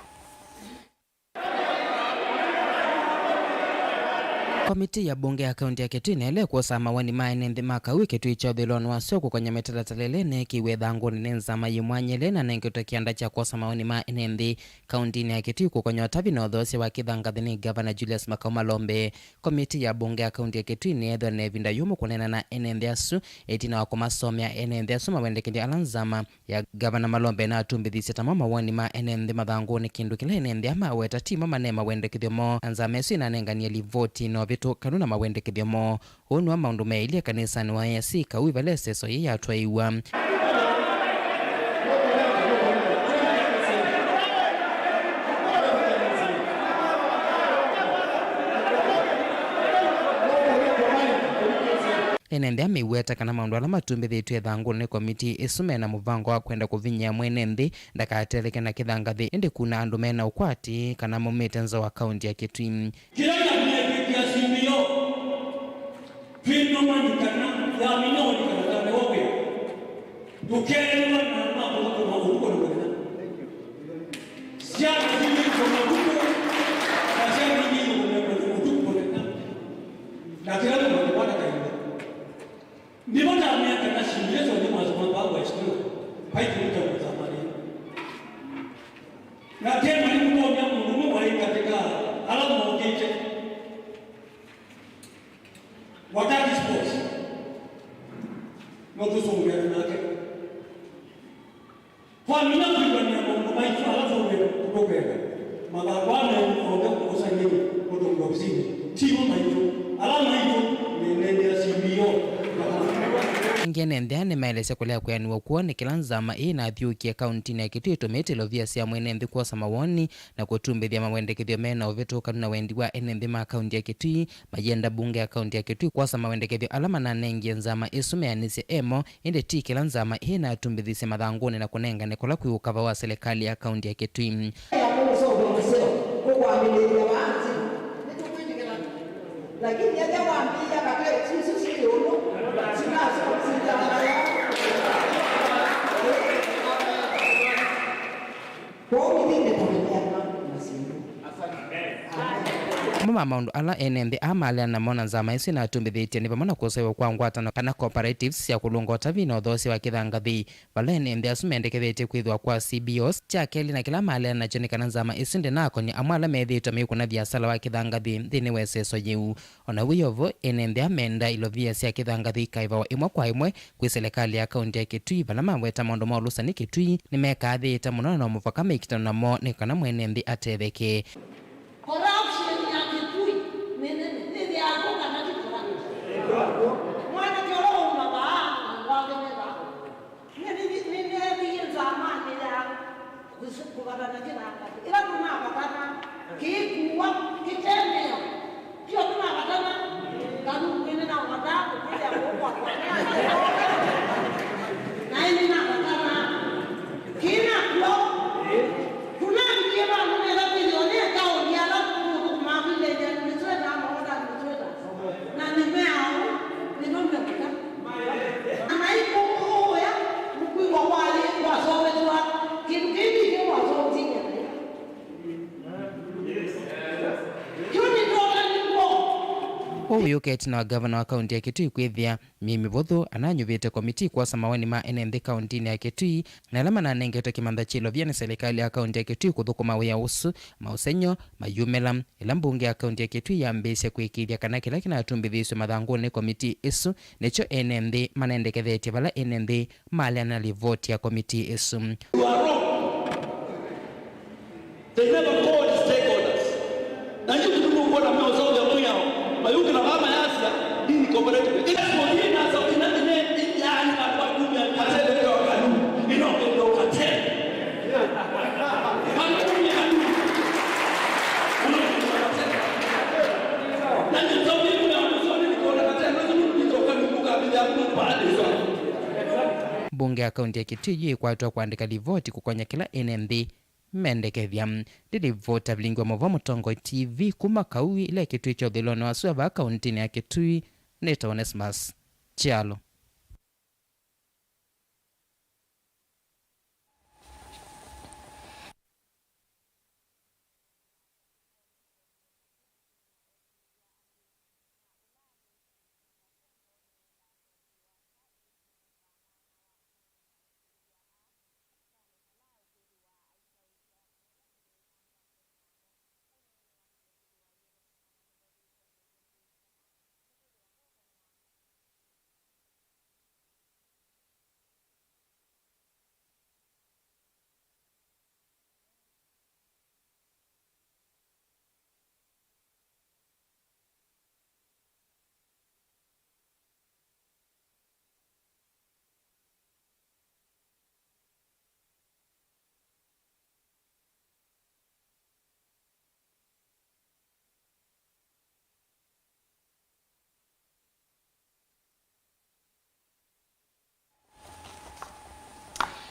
Komitii ya mbunge ya kaunti ya Kitui nĩyaĩle kwosa mawoni ma ene nthĩ ma Kauĩ Kitui kya ũthũĩlonĩ wa sua kũkonĩa mĩtalatala ĩla ĩneekĩiwe ĩthangũnĩ nĩ nzama yĩ mwanya ĩla ĩnanengetwe kĩanda kya kwosa mawoni ma ene nthĩ kauntinĩ ya Kitui kũkonĩa ũtavi na ũthoosya wa kĩthangathĩ nĩ Ngavana Julius Makau Malombe. Komitii ya mbunge ya kaunti ya Kitui nĩyeethĩwa na ĩvinda yũmũ kũneena na ene nthĩ asu ĩtina wa kũmasomea ene nthĩ asu mawendekethyo ala nzama ya Ngavana Malombe ĩnatumbĩthisye tamo mawoni ma ene nthĩ mathangũnĩ, kĩndũ kĩla ene nthĩ aa maweta ti mo mane mawendekethyo moo, na nzama ĩsu ĩnanenganie livoti na ũvĩtũkanu na mawendekethyo moo. Ũũ nĩw'o maũndũ meeilye kanisanĩ wa A I C Kauĩ vala ĩseso yĩĩ yatwaĩwa. Ene nthĩ aa meiweta kana maũndũ ala matumbĩthĩtw'e ĩthangũnĩ nĩ komitii ĩsu me na mũvango wa kwenda kũvinyĩĩa mwene nthĩ ndakateleke na kĩthangathĩ, ĩndĩ kuna andũ me na ũkwati kana maumĩte nza wa kaunti ya Kitui. Kĩla kyakunyĩkĩtya simio, twĩnũmanyikana yamina ũlikana kana wĩ. Tũkeelewa na maũndũ kũma ũtukũ na mũthenya. Syana singĩ ikũma ũtukũ, na syana ingĩ ikũma ũtukũ mũthenya. Na kĩla kĩmwe kĩkwata kahinda. Nĩvo ndamea kana syĩndũ isu nĩ mwasoma kwa waheshimiwa, vai kĩndũ kya kũthamanĩa. Tũsũngĩane nake. Twamina kwĩw'anĩa maũndũ maitũ ala tũkwenda, mathangũ aa me ũthonge kũkũsany'e ũtũngĩ ovisinĩ, ti mo maitũ, ala maitũ nĩ nende ya C B O. Ĩngĩ ene nthĩ aa nĩmaelesya kũlea kwĩanĩw'a kwoo nĩ kĩla nzama ĩĩ ĩnathyũũkie kauntinĩ ya Kitui ĩtũmĩĩte ilovia sya mwene nthĩ kwosa mawoni na kũtumbĩthya mawendekethyo me na ũvĩtũkanu na wendi wa ene nthĩ ma kaunti ya Kitui, mayĩenda mbunge ya kaunti ya Kitui kwosa mawendekethyo ala mananengie nzama ĩsu meanĩsye emo, ĩndĩ ti kĩla nzama ĩĩ ĩnatumbĩthisye mathangũnĩ na kũnengane kũla kwĩ ũkava wa silikalĩ ya kaunti ya Kitui. Ya kũũsũngĩa kĩseo kũkwambĩlĩĩlya vaa nzĩ, nĩtũkwĩtĩkĩlana. Lakini ethĩa wambĩĩa katee isu syĩ ĩũlũ, sinasũngĩaa. Kwoou ithyĩ nĩtũmĩthĩanwa na syĩndũ. Amwe ma maũndũ ala ene nthĩ aa maleana namo na nzama ĩsu ĩnatumbĩthĩtye nĩ vamwe na kũseũvw'a kwa ngwatanĩo kana cooperatives sya kũlũnga ũtavĩ na ũthoosya wa kĩthangathĩ, vala ene nthĩ asu mendekethetye kwĩthĩwa kwa C B Os. Kya kelĩ, na kĩla maleana nakyo nĩ kana nzama ĩsu ndĩnakonya amwe ala methĩĩtwe maikũna viasala wa kĩthangathĩ nthĩnĩ wa ĩseso yĩu. O na wĩ o vo, ene nthĩ aa menda ilovia sya kĩthangathĩ ikaĩvawa ĩmwe kwa ĩmwe kwĩ silikalĩ ya kaunti ya Kitui, vala maweta maũndũ ma ũlũsani Kitui nĩmekaathĩĩte mũno na no mũvaka maikitana namo nĩ kana mwene nthĩ atetheke. Corruption ya Kitui nĩ nene. Nĩthĩaa kw'o kana ti corruption? Mwanake ũla wauma vaa na andũ ake me vaa. Nĩ, nĩ, nĩ, nĩneethĩie nzamanĩ ya kũs-, kũvatana kĩthangathĩ. Ĩla tũnavatana, kĩikuwa, kĩtemea. Tio tũnavatana, ngalungu ĩnĩ na wataa kũkwĩthĩa kũkwakwa. Na ĩnĩ navatana. Kĩna kw'o. Tũnavikie vandũ nesa kwĩthĩwa nĩ kaũndi ala tũthũkũmaa kwĩlethya nĩ sweta, maota nĩ sweta. Na nĩ meaũ, nĩmo mekuta. Na naikũũya mũkwĩw'a waĩ wasovetwa kĩndũ kĩngĩ kĩ wasovitie. Yu nĩ ndota nĩw'o. Ũu wĩũka ĩtina wa ngavana wa kaunti ya Kitui kwĩthĩa Mĩĩ mĩvũthũ, ananyuvĩte komitii kwosa mawoni ma ene nthĩ kauntinĩ ya Kitui, na ala mananengetwe kĩmantha kya ilovia nĩ silikalĩ ya kaunti ya Kitui kũthũkũma wĩa ũsu, maũsengy'o mayumĩla. Ĩla mbunge ya kaunti ya Kitui yambĩĩsye kũĩkĩĩthya kana kĩla kĩnatumbĩthĩĩsw'e mathangũnĩ nĩ komitii ĩsu nĩkyo ene nthĩ manendekethetye vala ene nthĩ maleana na livoti ya komitii ĩsu. You are wrong. They never called stakeholders. Na nyinyi ndio mko na mnaosalia mwiao. Mayuki na mama yasia, hii ni cooperative. Ile sio hii na sababu ina ina yani na kwa kumi ya mia tatu ndio kanu. Ino ndio kateni. Kanu kumi ya kanu. Uno ndio kateni. Na ndio sababu mimi na msoni niko na kateni. Ndio kanu kuka bila kupa ndio. Mbunge ya kaunti ya Kitui ĩkwatwa kũandĩka livoti kũkonya kĩla ene nthĩ mendekethya. Ndĩlivota vilingi wa maũvoo Mũtongoi T V kuma Kaui, ĩla ĩkĩtw'ĩkya ũthũĩlonĩ wa sua vaa kauntinĩ ya Kitui. Nĩtawa Onesmus Kyalo.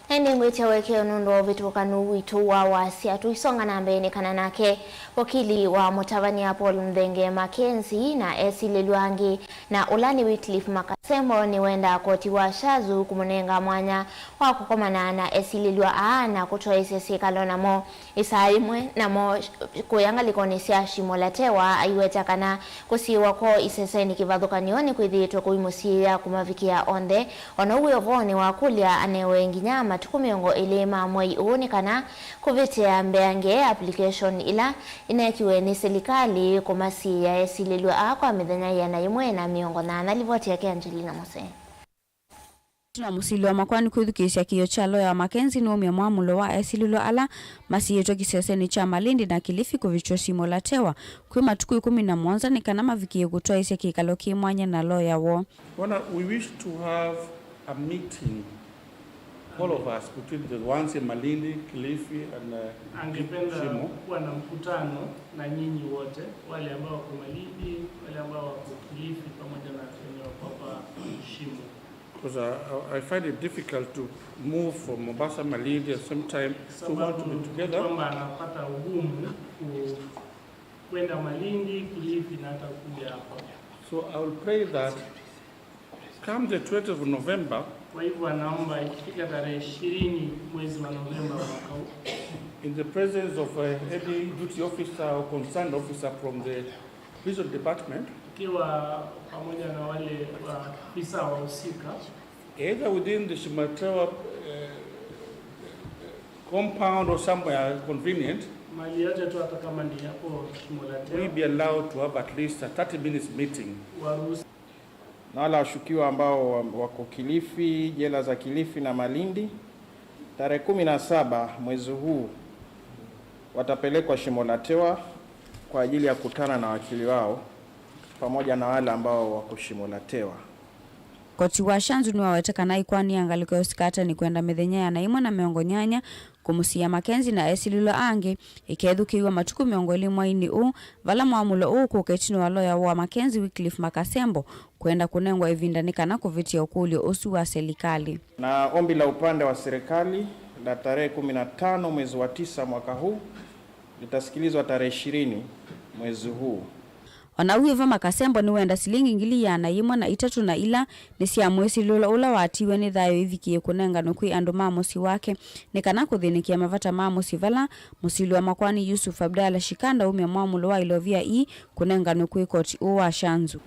Na nĩngwĩtya ũekeo nũndũ wa ũvĩtũkanu witũ wa wasya. Tũisonga na mbee nĩ kana nake wakili wa mũtavany'a Paul Muthenge Mackenzie na esilĩlw'a angĩ, na ũla nĩ Wycliffe Makasembo, nĩwendaa koti wa Shazu kũmũnenga mwanya wa kũkomana na esilĩlw'a aa na kũtwaĩsya syĩkalo namo. Ĩsaa yĩmwe namo kũya ngalĩkonĩ sya Shimo la Tewa aiweta kana kũsiĩĩwa kwoo isesenĩ kĩvathũkany'o nĩkwĩthĩĩtwe kũimũsiĩĩa kũmavikĩa onthe. O na ũu wĩ ũvoonĩ wa kũlya anewe nginya matukũ mĩongo ĩlĩ ma mwei ũũ nĩ kana kũvĩtĩa mbeange application ila ineekiwe nĩ silikalĩ kũmasiĩĩa esilĩlw'a aa kwa mĩthenya ĩana yĩmwe na mĩongo nyanya. Livoti yake Angelina Mose. Na mũsili wa makoani kwĩthukĩĩsya kĩĩo kya loya wa Mackenzie nĩwaumya mwamũlo wa esilĩlwa ala masiĩĩtwe kĩsesenĩ kya Malindi na Kilifi kũvĩtw'a Shimo la Tewa kwĩ matukũ ĩkũmi na mũonza nĩ kana mavikĩe kũtwaĩĩsya kĩkalo kĩ mwanya na loya woo. Bwana, we wish to have a meeting, all of us, between the ones in Malindi, Kilifi, and, uh, Angependa Shimo. Kuwa na mkutano na nyinyi wote, wale ambao wako Malindi, wale ambao wako Kilifi, pamoja na wenye wako hapa Shimo. Because I, I, I find it difficult to move from Mombasa, Malindi at the same time. So we want to be together. Sababu kwamba anapata ugumu ku-, kwenda Malindi, Kilifi na hata kuja hapa. So I will pray that come the twentieth of November, Kwa hivyo anaomba ikifika tarehe ishirini mwezi wa Novemba mwaka huu, in the presence of, uh, any duty officer or concerned officer from the prison department, tukiwa pamoja na wale wa afisa wahusika, either within the Shimo la Tewa, uh, compound or somewhere convenient, mahali yote tu, hata kama ni hapo Shimo la Tewa, we be allowed to have at least a thirty minutes meeting. Waruhusu. Na wale washukiwa ambao wa-, wako Kilifi, jela za Kilifi na Malindi, tarehe kumi na saba mwezi huu watapelekwa Shimo la Tewa kwa ajili ya kukutana na wakili wao pamoja na wale ambao wako Shimo la Tewa. Koti wa Shanzu nĩwaweta kana ĩkoani ya ngalĩko ya ũsikatani kwenda mĩthenya ĩana ĩmwe na mĩongo nyanya kũmũsiĩa Mackenzie na esilĩlwa angĩ ĩkethukĩĩw'a matukũ mĩongo ĩlĩ mweinĩ ũũ, vala mwamũlo ũũ ũkũka ĩtina wa loya wa Mackenzie, Wycliffe Makasembo, kwenda kũnengwa ĩvinda nĩ kana kũvĩtĩa ũkũlyo ũsu wa selikalĩ. Na ombi la upande wa serikali la tarehe kumi na tano mwezi wa tisa mwaka huu litasikilizwa tarehe ishirini mwezi huu. O na ũu wĩ vo, Makasembo nĩwenda silingi ngili ĩana yĩmwe na itatũ, na ila nĩ sya mwĩsilĩlo ũla watiiwe nĩ thayũ ivikĩe kũnenganwe kwĩ andũ ma mũsyĩ wake nĩ kana kũthĩnĩkĩa mavata ma mũsyĩ, vala mũsili wa makoani Yusuf Abdallah Shikanda aumya mwamũlo wa ilovia ii kũnenganwe kwĩ koti ũũ wa Shanzu.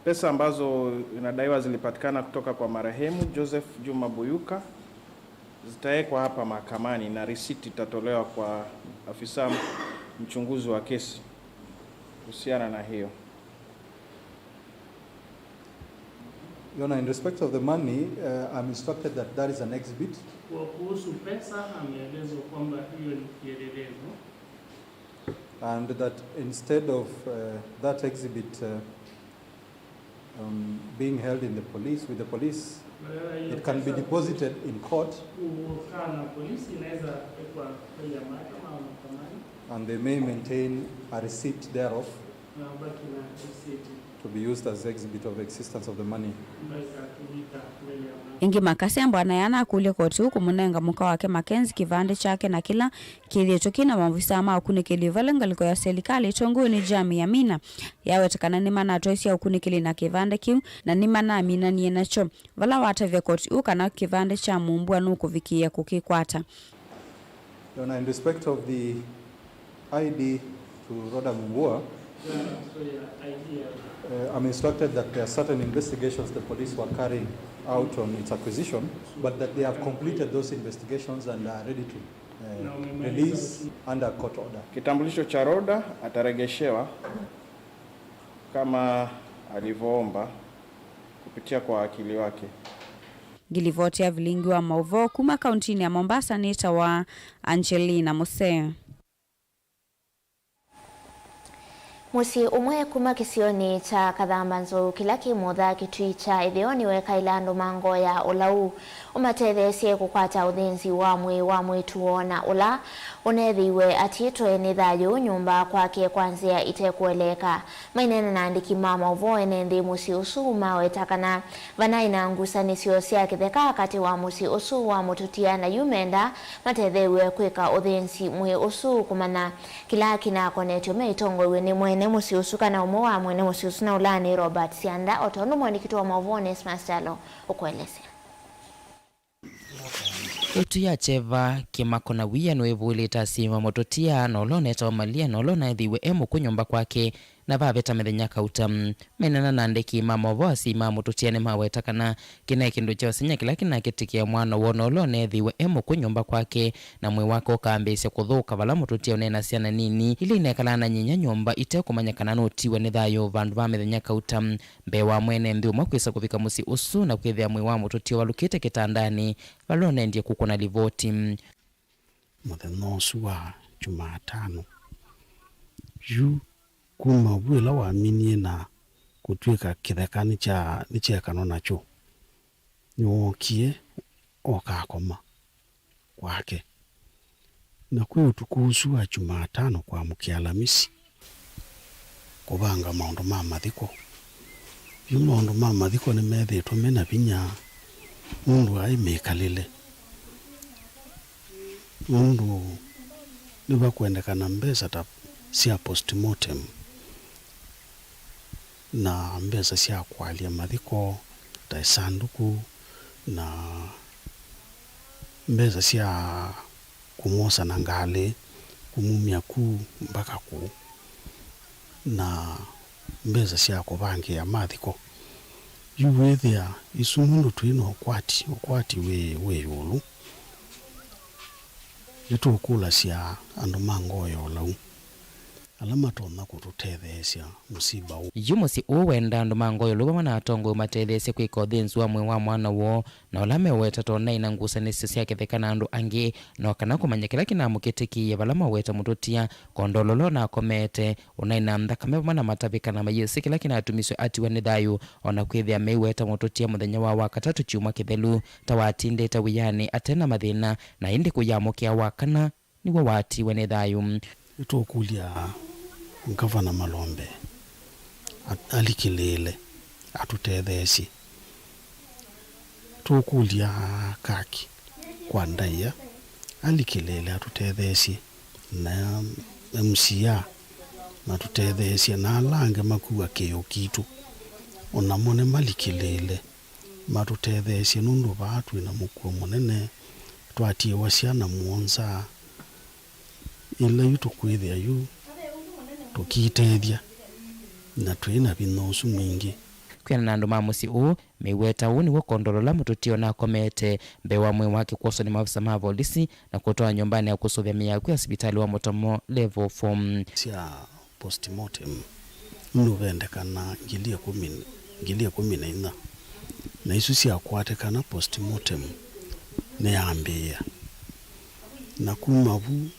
Pesa ambazo inadaiwa zilipatikana kutoka kwa marehemu Joseph Juma Buyuka zitawekwa hapa mahakamani na risiti itatolewa kwa afisa mchunguzi wa kesi kuhusiana na hiyo. Your Honor, in respect of the money, uh, I'm instructed that that is an exhibit. Kwa kuhusu pesa, ameelezwa kwamba hiyo ni kielelezo. And that instead of, uh, that exhibit, uh, um, being held in the police, with the police, Badala hiyo it can be pesa deposited in court. Kukaa na polisi inaweza wekwa mbele ya mahakama au mahakamani. And they may maintain a receipt thereof. Na wabaki na risiti. To be used as exhibit of existence of the money. Ambayo itatumika mbele ya mahakama. Ĩngĩ, Makasembo anaĩ anakũlya koti ũũ kũmũnenga mũka wake Mackenzie kĩvandĩ kyake na kĩla kĩthĩĩtwe kĩ na maovisaa ma ũkunĩkĩli vala ngalĩko ya selikalĩ ĩtongoew'e nĩ Jamie Amina yaweta kana nĩmanatwaisye ũkunĩkĩli na kĩvandĩ kĩu na nĩmanaminanie nakyo, vala watavya koti ũũ kana kĩvandĩ kya Mumbua nũkũvikĩĩa kũkĩkwata. Your Honor, in respect of the I D to Rhoda Mumbua, uh, I'm instructed that there are certain investigations the police were carrying out on its acquisition, but that they have completed those investigations and are ready to, uh, release under court order. Kitambulisho cha Rhoda ataregeshewa kama alivyoomba kupitia kwa wakili wake. Ngilivoti ya vilingi wa maũvoo kuma kauntinĩ ya Mombasa nĩtawa Angelina Musee. Mũsyĩ ũmwe kuma kĩsionĩ kya Kathamba Nzou kĩla kĩ mũtha kĩtui kya ĩtheo nĩwekaĩla andũ ma ngoo ya ũlau ũmatetheesye kũkwata ũthĩnzi wa mwĩĩ wa mwĩĩtu woo na ũla ũneethĩiwe atiĩtwe nĩ thayũ nyũmba kwake kwa nzĩa ĩtekũeleeka. Maineena na andĩki ma maũvoo ene nthĩ mũsyĩ ũsu maweta kana vanaĩ na ngusanĩsyo sya kĩtheka katĩ wa mũsyĩ ũsu wa mũtũtia na yu menda matetheew'e kwĩka ũthĩnzi mwĩĩ ũsu kũmanya kĩla kĩnakonetw'e me itongoew'e nĩ mwene mũsyĩ ũsu kana ũmwe wa mwene mũsyĩ ũsu na ũla nĩ Robert Sianda, o tondũ mwandĩki witũ wa maũvoo Onesmus Kyalo ũkũelesya. Ĩtu ya kyeva kĩmako na wia nĩwĩvũlĩte asyai ma mũtũtia na ũla ũnetawa Malia na ũla ũnaethĩiwe e mũkw'ũ nyũmba kwake na vavĩta mĩthenya kauta. Menana na andĩki ma maũvoo, asyai ma mũtũtia nĩmaweta kana kĩnaĩ kĩndũ kya ũseng'ya kĩla kĩnakĩtĩkĩa mwana woo na ũla ũneethĩiwe e mũkw'ũ nyũmba kwake, na mwĩĩ wake ũkambĩĩsya kũthũka vala mũtũtia ũneenasya na nini ila inekalaa na nyinya nyũmba ite kũmanya kana nũtiwe nĩ thayũ vandũ va mĩthenya kauta. Mbee wa mwene nthĩ ũmwe kwĩsa kũvika mũsyĩ ũsu na kwĩthĩa mwĩĩ wa mũtũtia ũvalũkĩte kĩtandanĩ vala ũnendie kũkũna livoti. Mũthenya ũsu wa Jumatano, yu kuma vu ĩla waminie na kũtw'ĩka kĩtheka nĩkya-, nĩkyekanwa nakyo, nĩwookie ũkakoma kwake. Na kwĩ ũtukũ ũsu wa Jumatano kwamũkĩa Alamisi, kũvanga maũndũ ma mathiko. Yu maũndũ ma mathiko nĩmethĩĩtwe me na vinya nũndũ aĩ mĩkalĩle, nũndũ nĩvakwendekana mbesa ta sya postmortem na mbesa sya kũalyĩ mathiko ta ĩsandũkũ na mbesa sya kũmwosa na ngalĩ, kũmumya kũu mbaka kũu, na mbesa sya kũvangĩĩa mathiko. Yu wĩthĩa isu nũndũ twĩ na ũkwati, ũkwati wĩ, wĩ ĩũlũ, nĩtũkũlasya andũ ma ngoo ya ũlau ala matonya kũtũtetheesya mũsiba ũũ. Yu mũsyĩ ũũ wenda andũ ma ngoo ya ũlau vamwe na atongoi ũmatetheesye kwĩka ũthĩnzi wa mwĩĩ wa mwana woo, na ũla meũweta ta ũnaĩ na ngusanĩsyo sya kĩtheka na andũ angĩ, no kana kũmanya kĩla kĩnamũkĩtĩkĩie vala maũweta mũtũtia, kondolo ũla ũnakomete, ũnaĩ na nthakame vamwe na matavĩ kana mayĩsĩ kĩla kĩnatumisye atiwa nĩ thayũ, o na kwĩthĩa meiweta mũtũtia mũthenya wa Wakatatũ kyumwa kĩthelu, ta watindĩte wĩanĩ ate na mathĩna, na ĩndĩ kũyamũkĩa Wakana nĩw'o watiwe nĩ thayũ. Nĩtũkũlya Ngavana Malombe at-, alikĩlĩĩle atũtetheesye. Tũkũlya Kaki kwa Ndaĩa alikĩlĩĩle atũtetheesye, na M C A matũtetheesye, na ala angĩ makuwa kĩĩo kitũ, o namo nĩmalikĩlĩĩle matũtetheesye, nũndũ vaa twĩ na mũkuo mũnene, twatiĩwa syana mũonza, ĩla yu tũkwĩthĩa yu tũkitethya, na twĩ na vinya ũsu mwingĩ. Kwĩana na andũ ma mũsyĩ ũũ, meiweta ũũ nĩw'o kondolo ũla mũtũtia ũnakomete mbee wa mwĩĩ wake kwoswa nĩ maofisa ma volisi na kũtwawa nyũmbanĩ ya kũsũvĩa mĩĩ ya akw'ũ ya sivitalĩ wa Mũtomo Level four. Sya postmortem nũvendekana ngili ĩkũmi, ngili ĩkũmi na inya, na isu syakwatĩkana postmortem nĩyambĩĩa. Na kuma vu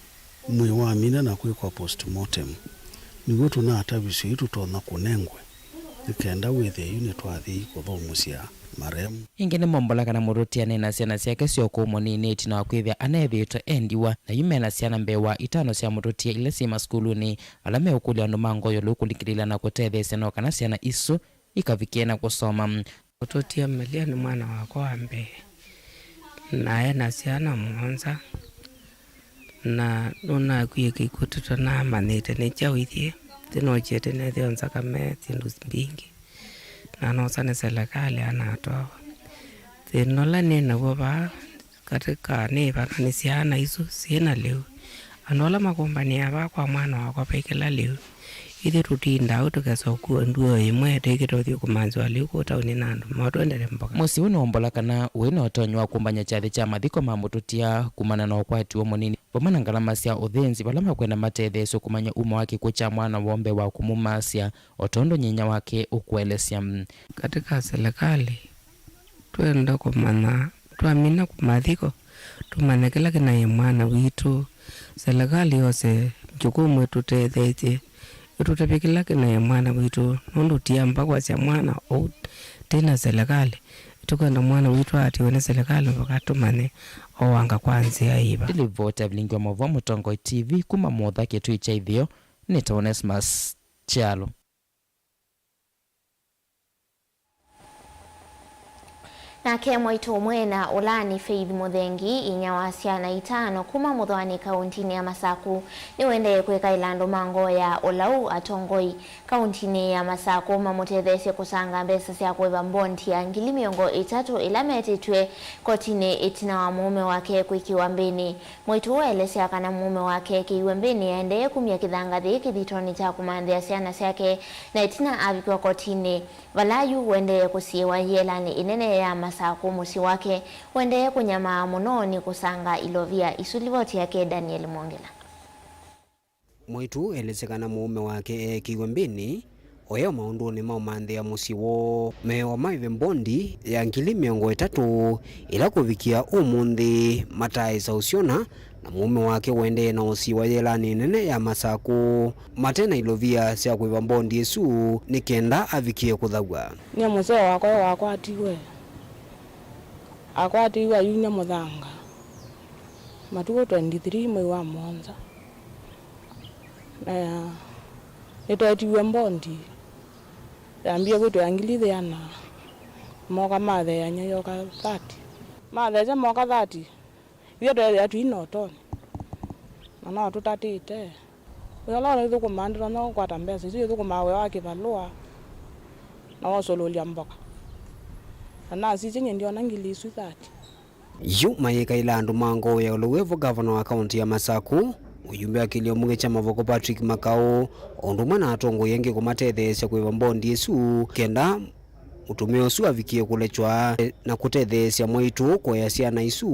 mwĩĩ wamina na kwĩkwa postmortem, nĩw'o tũnatavisye yu tũtonya kũnengwe, nĩ kenda wĩthĩe yu nĩtwathi kũthũmũsya maremu. Ĩngĩ nĩmombola kana mũtũtia nĩ na syana syake sya ũkũũ mũnini ĩtina wa kwĩthĩa aneethĩĩtwe e ndiwa, na yu me na syana mbee wa itano sya mũtũtia ila syĩ masukulunĩ, vala meũkũlya andũ ma ngoo ya ũlau kũlikĩlĩĩla na kũtetheesya no kana syana isu ikavikĩe na kũsoma. Mũtũtia Malia nĩ mwana wakwa wa mbee, na e na syana mũonza, na nũnakwie kĩkw'ũ tũtanamanyĩte nĩ kyaũ ithyĩ. Tĩnokie tene ethĩwa nzakame syĩndũ mbingĩ, na noosa nĩ selekalĩ anatwawa. Thĩna ũla nĩ naw'o vaa katĩ ka nĩ ĩvananĩ syana isu syĩ na lĩu. Andũ ala makũmbanĩaa vaa kwa mwana wakwa ve kĩla lĩu, ithyĩ tũtindaa ũu tũkesa ũkua nduo ĩmwe tũikĩte ũthiĩ kũmanzĩwa lĩu kũu taoni na andũ moo tũendete mboka. Mũsyĩ ũũ nĩwombola kana ũĩ na ũtonyi wa kũmbany'a kyathĩ kya mathiko ma mũtũtia kumana na ũkwati ũũ mũnini vamwe na ngalama sya ũthĩnzi vala makwenda matetheesye kũmanya uma wa kĩkw'ũ kya mwana woo mbee wa kũmumasya, o tondũ nyinya wake ũkũelesya. Katĩ ka selekalĩ, twenda kũmanya, twamina mathiko, tũmanye kĩla kĩnaĩ mwana witũ. Selekalĩ yose njukumu ĩtũtetheesye, ĩtũtavye kĩla kĩnaĩ mwana witũ, nũndũ tiamba kwasya mwana ũu tĩ na selekalĩ. Tũkwenda mwana witũ atiwe nĩ selekalĩ mpaka tũmanye owanga kwa nzĩa ĩva. Ĩlivoti ya vilingi wa maũvoo Mũtongoi T V kuma Motha Kĩtui kya Itheo, nĩ ta Onesmus Kyalo. Nake mwaitũ ũmwe na ũla nĩ Faith Mũthengi, inyia wa syana itano kuma Mũthũanĩ kaũntinĩ ya Masaku, nĩwendee kwĩkaĩla andũ ma ngoo ya ũlau atongoi kaũntinĩ ya Masaku mamũtetheesye kũsanga mbesa sya kũĩva mbondi ya ngili mĩongo ĩtatũ ĩla metĩtw'e kotinĩ ĩtina wa mũũme wake kwĩkĩwa mbĩnĩ. Mwaitũ ũũ aelesya kana mũũme wake ekĩiwe mbĩnĩ aendee kumya kĩthangathĩ kĩthitonĩ kya kũmanthĩa syana syake, na ĩtina avikiwa kotinĩ, vala yu ũendee kũsiĩwa yĩelanĩ ĩnene ya Masaku mũsyĩ wake. Ũendee kũnyamaa mũno nĩ kũsanga ilovia isu. Livoti yake Daniel Mwongela. Mwaitũ elesya kana mũũme wake eekĩiwe mbĩnĩ, oya maũndũnĩ ma ũmanthĩa mũsyĩ woo. Meewa maĩve mbondi ya ngili mĩongo ĩtatũ, ĩla kũvikĩa ũmũnthĩ mataaĩsa ũsyona, na mũũme wake ũendee na ũsiwa yĩelanĩ nene ya Masaku, mate na ilovia sya kũĩva mbondi ĩsu nĩ kenda avikĩe kũthaw'a. Nyie mũseo wakwa wakwatiwe, akwatiwe ayunya mũthanga matukũ twenty-three mwei wa mũonza. Na nĩtwetiwe mbondi yambie kwĩtwa ya ngili ĩana, moka matheeany'a yoka thirty. Matheesya moka thirty, ithyĩ tweethĩa tũi na ũtonyi, na no tũtatĩte. Wĩa ũla ũithũkũmaa ndĩtonya kũkwata mbesa isu, ithũkũmaa wĩa wa kĩvalũa na wa ũsũlũlya mboka. Na nasisye nyie ndiona ngili isu thirty. Yu mayĩkaĩla andũ ma ngoo ya ũlau evo ngavana wa kaũntĩ ya Masaku, mũyumbe wa kĩlio mbunge kya Mavoko Patrick Makau, o ũndũ ũmwe na atongoi angĩ kũmatetheesya kũĩva mbondi ĩsu, kenda mũtumĩa ũsu avikie kũlekywa na kũtetheesya mwaitũ kũea syana isu,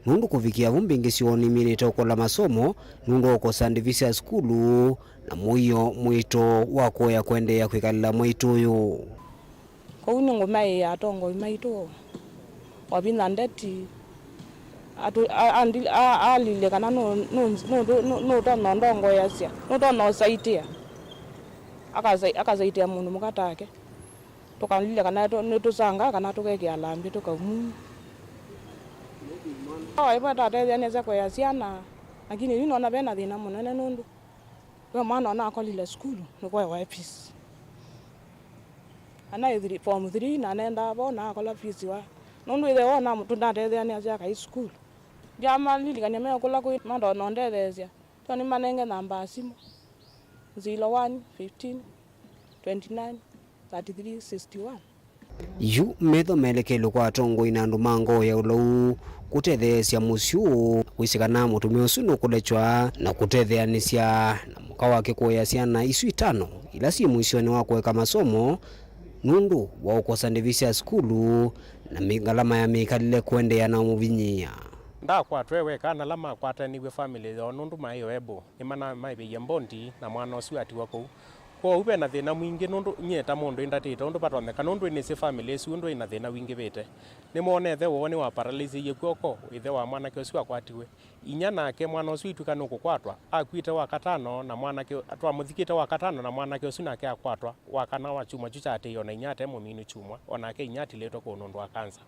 nũndũ kũvikĩa vu mbingĩ syoo niminĩte ũkola masomo nũndũ wa ũkosa ndĩvi sya sukulu na mũio mwĩto wa kũea kũendeea kwĩkalĩla mwaitũ ũyũ. Kwoou nĩngũmaĩĩa atongoi maitũ, Wavinya Ndeti, atũ-, a-, andi-, a-, alilye kana nũ-, nũ-, nũ-, nũ-, nũtonya ũndongoeasya, nũtonya ũsaitĩa, akasai-, akasaitĩa mũndũ mũka take. Tũkalilya kana nĩtũ-, nĩtũsangaa kana tũkekĩa lambĩ tũkaumumya. Awa ĩmwe tatetheanĩasya kũea syana, lakini yu nona vena thĩna mũnene nũndũ ve mwana ona akolile sukulu nĩkũewa fees. Ana ĩthiri form three na nendaa vo na akola fees wa nũndũ ĩthe wona tũnatetheanĩasya akai sukulu. Ndiamalilikany'a mekũla kwĩ mandonya ũndetheesya. Tyo nĩmanenge namba ya simũ, zero one, fifteen, twenty-nine, thirty-three, sixty-one. Yu metho melekele kwa atongoi na andũ ma ngoo ya ũlau kũtetheesya mũsyĩ ũũ wĩsĩ kana mũtumĩa ũsu nũkũlekywa na kũtetheanĩsya na mũka wake kũea syana isu itano ila syĩ mũisyonĩ wa kũeka masomo nũndũ wa ũkosa ndĩvi sya sukulu na mĩ-, ngalama ya mĩkalĩle kũendeea na ũmũvinyĩĩa. Ndakwatwa e weka, na ala makwataniw'e famĩlĩ yoo nũndũ maĩ o able nĩmanamaĩvĩie mbondi na mwana ũsu atiwa kũu. Kwoou ve na thĩna mwingĩ nũndũ nyie ta mũndũ ĩndatĩte ũndũ vatonyeka nũndũ ĩnĩsĩ famĩlĩ ĩsu ũndũ ĩna thĩna wingĩvĩte. Nĩmoona ĩthe woo nĩwaparalyzĩie kw'oko ĩthe wa mwanake ũsu akwatiwe. Inyia nake mwana ũsu ĩtw'ĩka nũkũkwatwa, akw'ĩte wa katano na mwanake, twamũthikĩte wa katano na mwanake ũsu nake akwatwa wa kana wa kyumwa kyu kyaatĩĩe o na inyia ate mũminu kyumwa, o nake inyia atilĩtwe kũũ nũndũ wa kanza.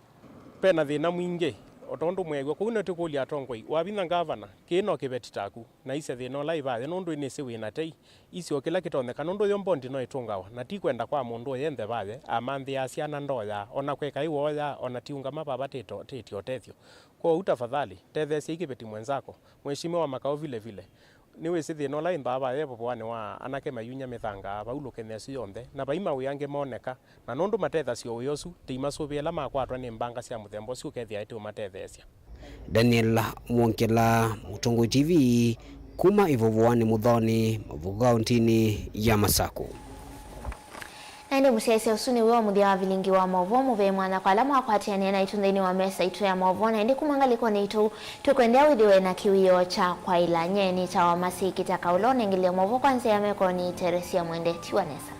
Ve na thĩna mwingĩ, o tondũ mweew'a kũu nĩtũkũlya atongoi, Wavinya Ngavana, kĩĩ no kĩveti taku, na isye thĩna ũla ĩvathĩ nũndũ ĩnĩsĩ wĩ na tei, isye o kĩla kĩtonyeka nũndũ yo mbondi no ĩtũngawa, na ti kwenda kwa mũndũ ũyenthe vaye, amanthĩaa syana ndoyaa, o na kweka ĩwooyaa, o na tiũngama vava tĩto-, tĩtye ũtethyo. Kwoou tafadhali, tetheesyai kĩveti mwenzako. Mheshimiwa Makau vile vile. Nĩwĩsĩ thĩna ũla ĩmbaa vaya ĩvovoanĩ wa anake mayunya mĩthangaa vau lũkĩnĩ ĩsu yonthe, na vai mawĩa angĩ moneka, na nũndũ matethasya ũwĩa ũsu, tĩimasũvĩe ĩla makwatwa nĩ mbanga sya mũthemba ũsu ũkethĩa ĩtĩũmatetheesya. Daniel Mwongela, Mũtongoi T V, kuma ĩvovoanĩ Mũthaonĩ, Mavuku kaũntinĩ ya Masaku. Na ĩndĩ mũsyaĩĩsya ũsu nĩw'o mũthya wa vilingi wa maũvoo. Mũvee mwanya kwa ala mwakwatĩanĩa naitũ nthĩnĩ wa mesa itũ ya maũvoo, na ĩndĩ kuma ngalĩkonĩ itũ, tũkwendea wĩthĩwe na kĩwĩoo kya kwaĩla. Nyie nĩtawa Masi Kĩtaka, ũla ũnengelile maũvoo kwa nzĩa ya meko nĩ Teresia Mwende. Tiwa nesa.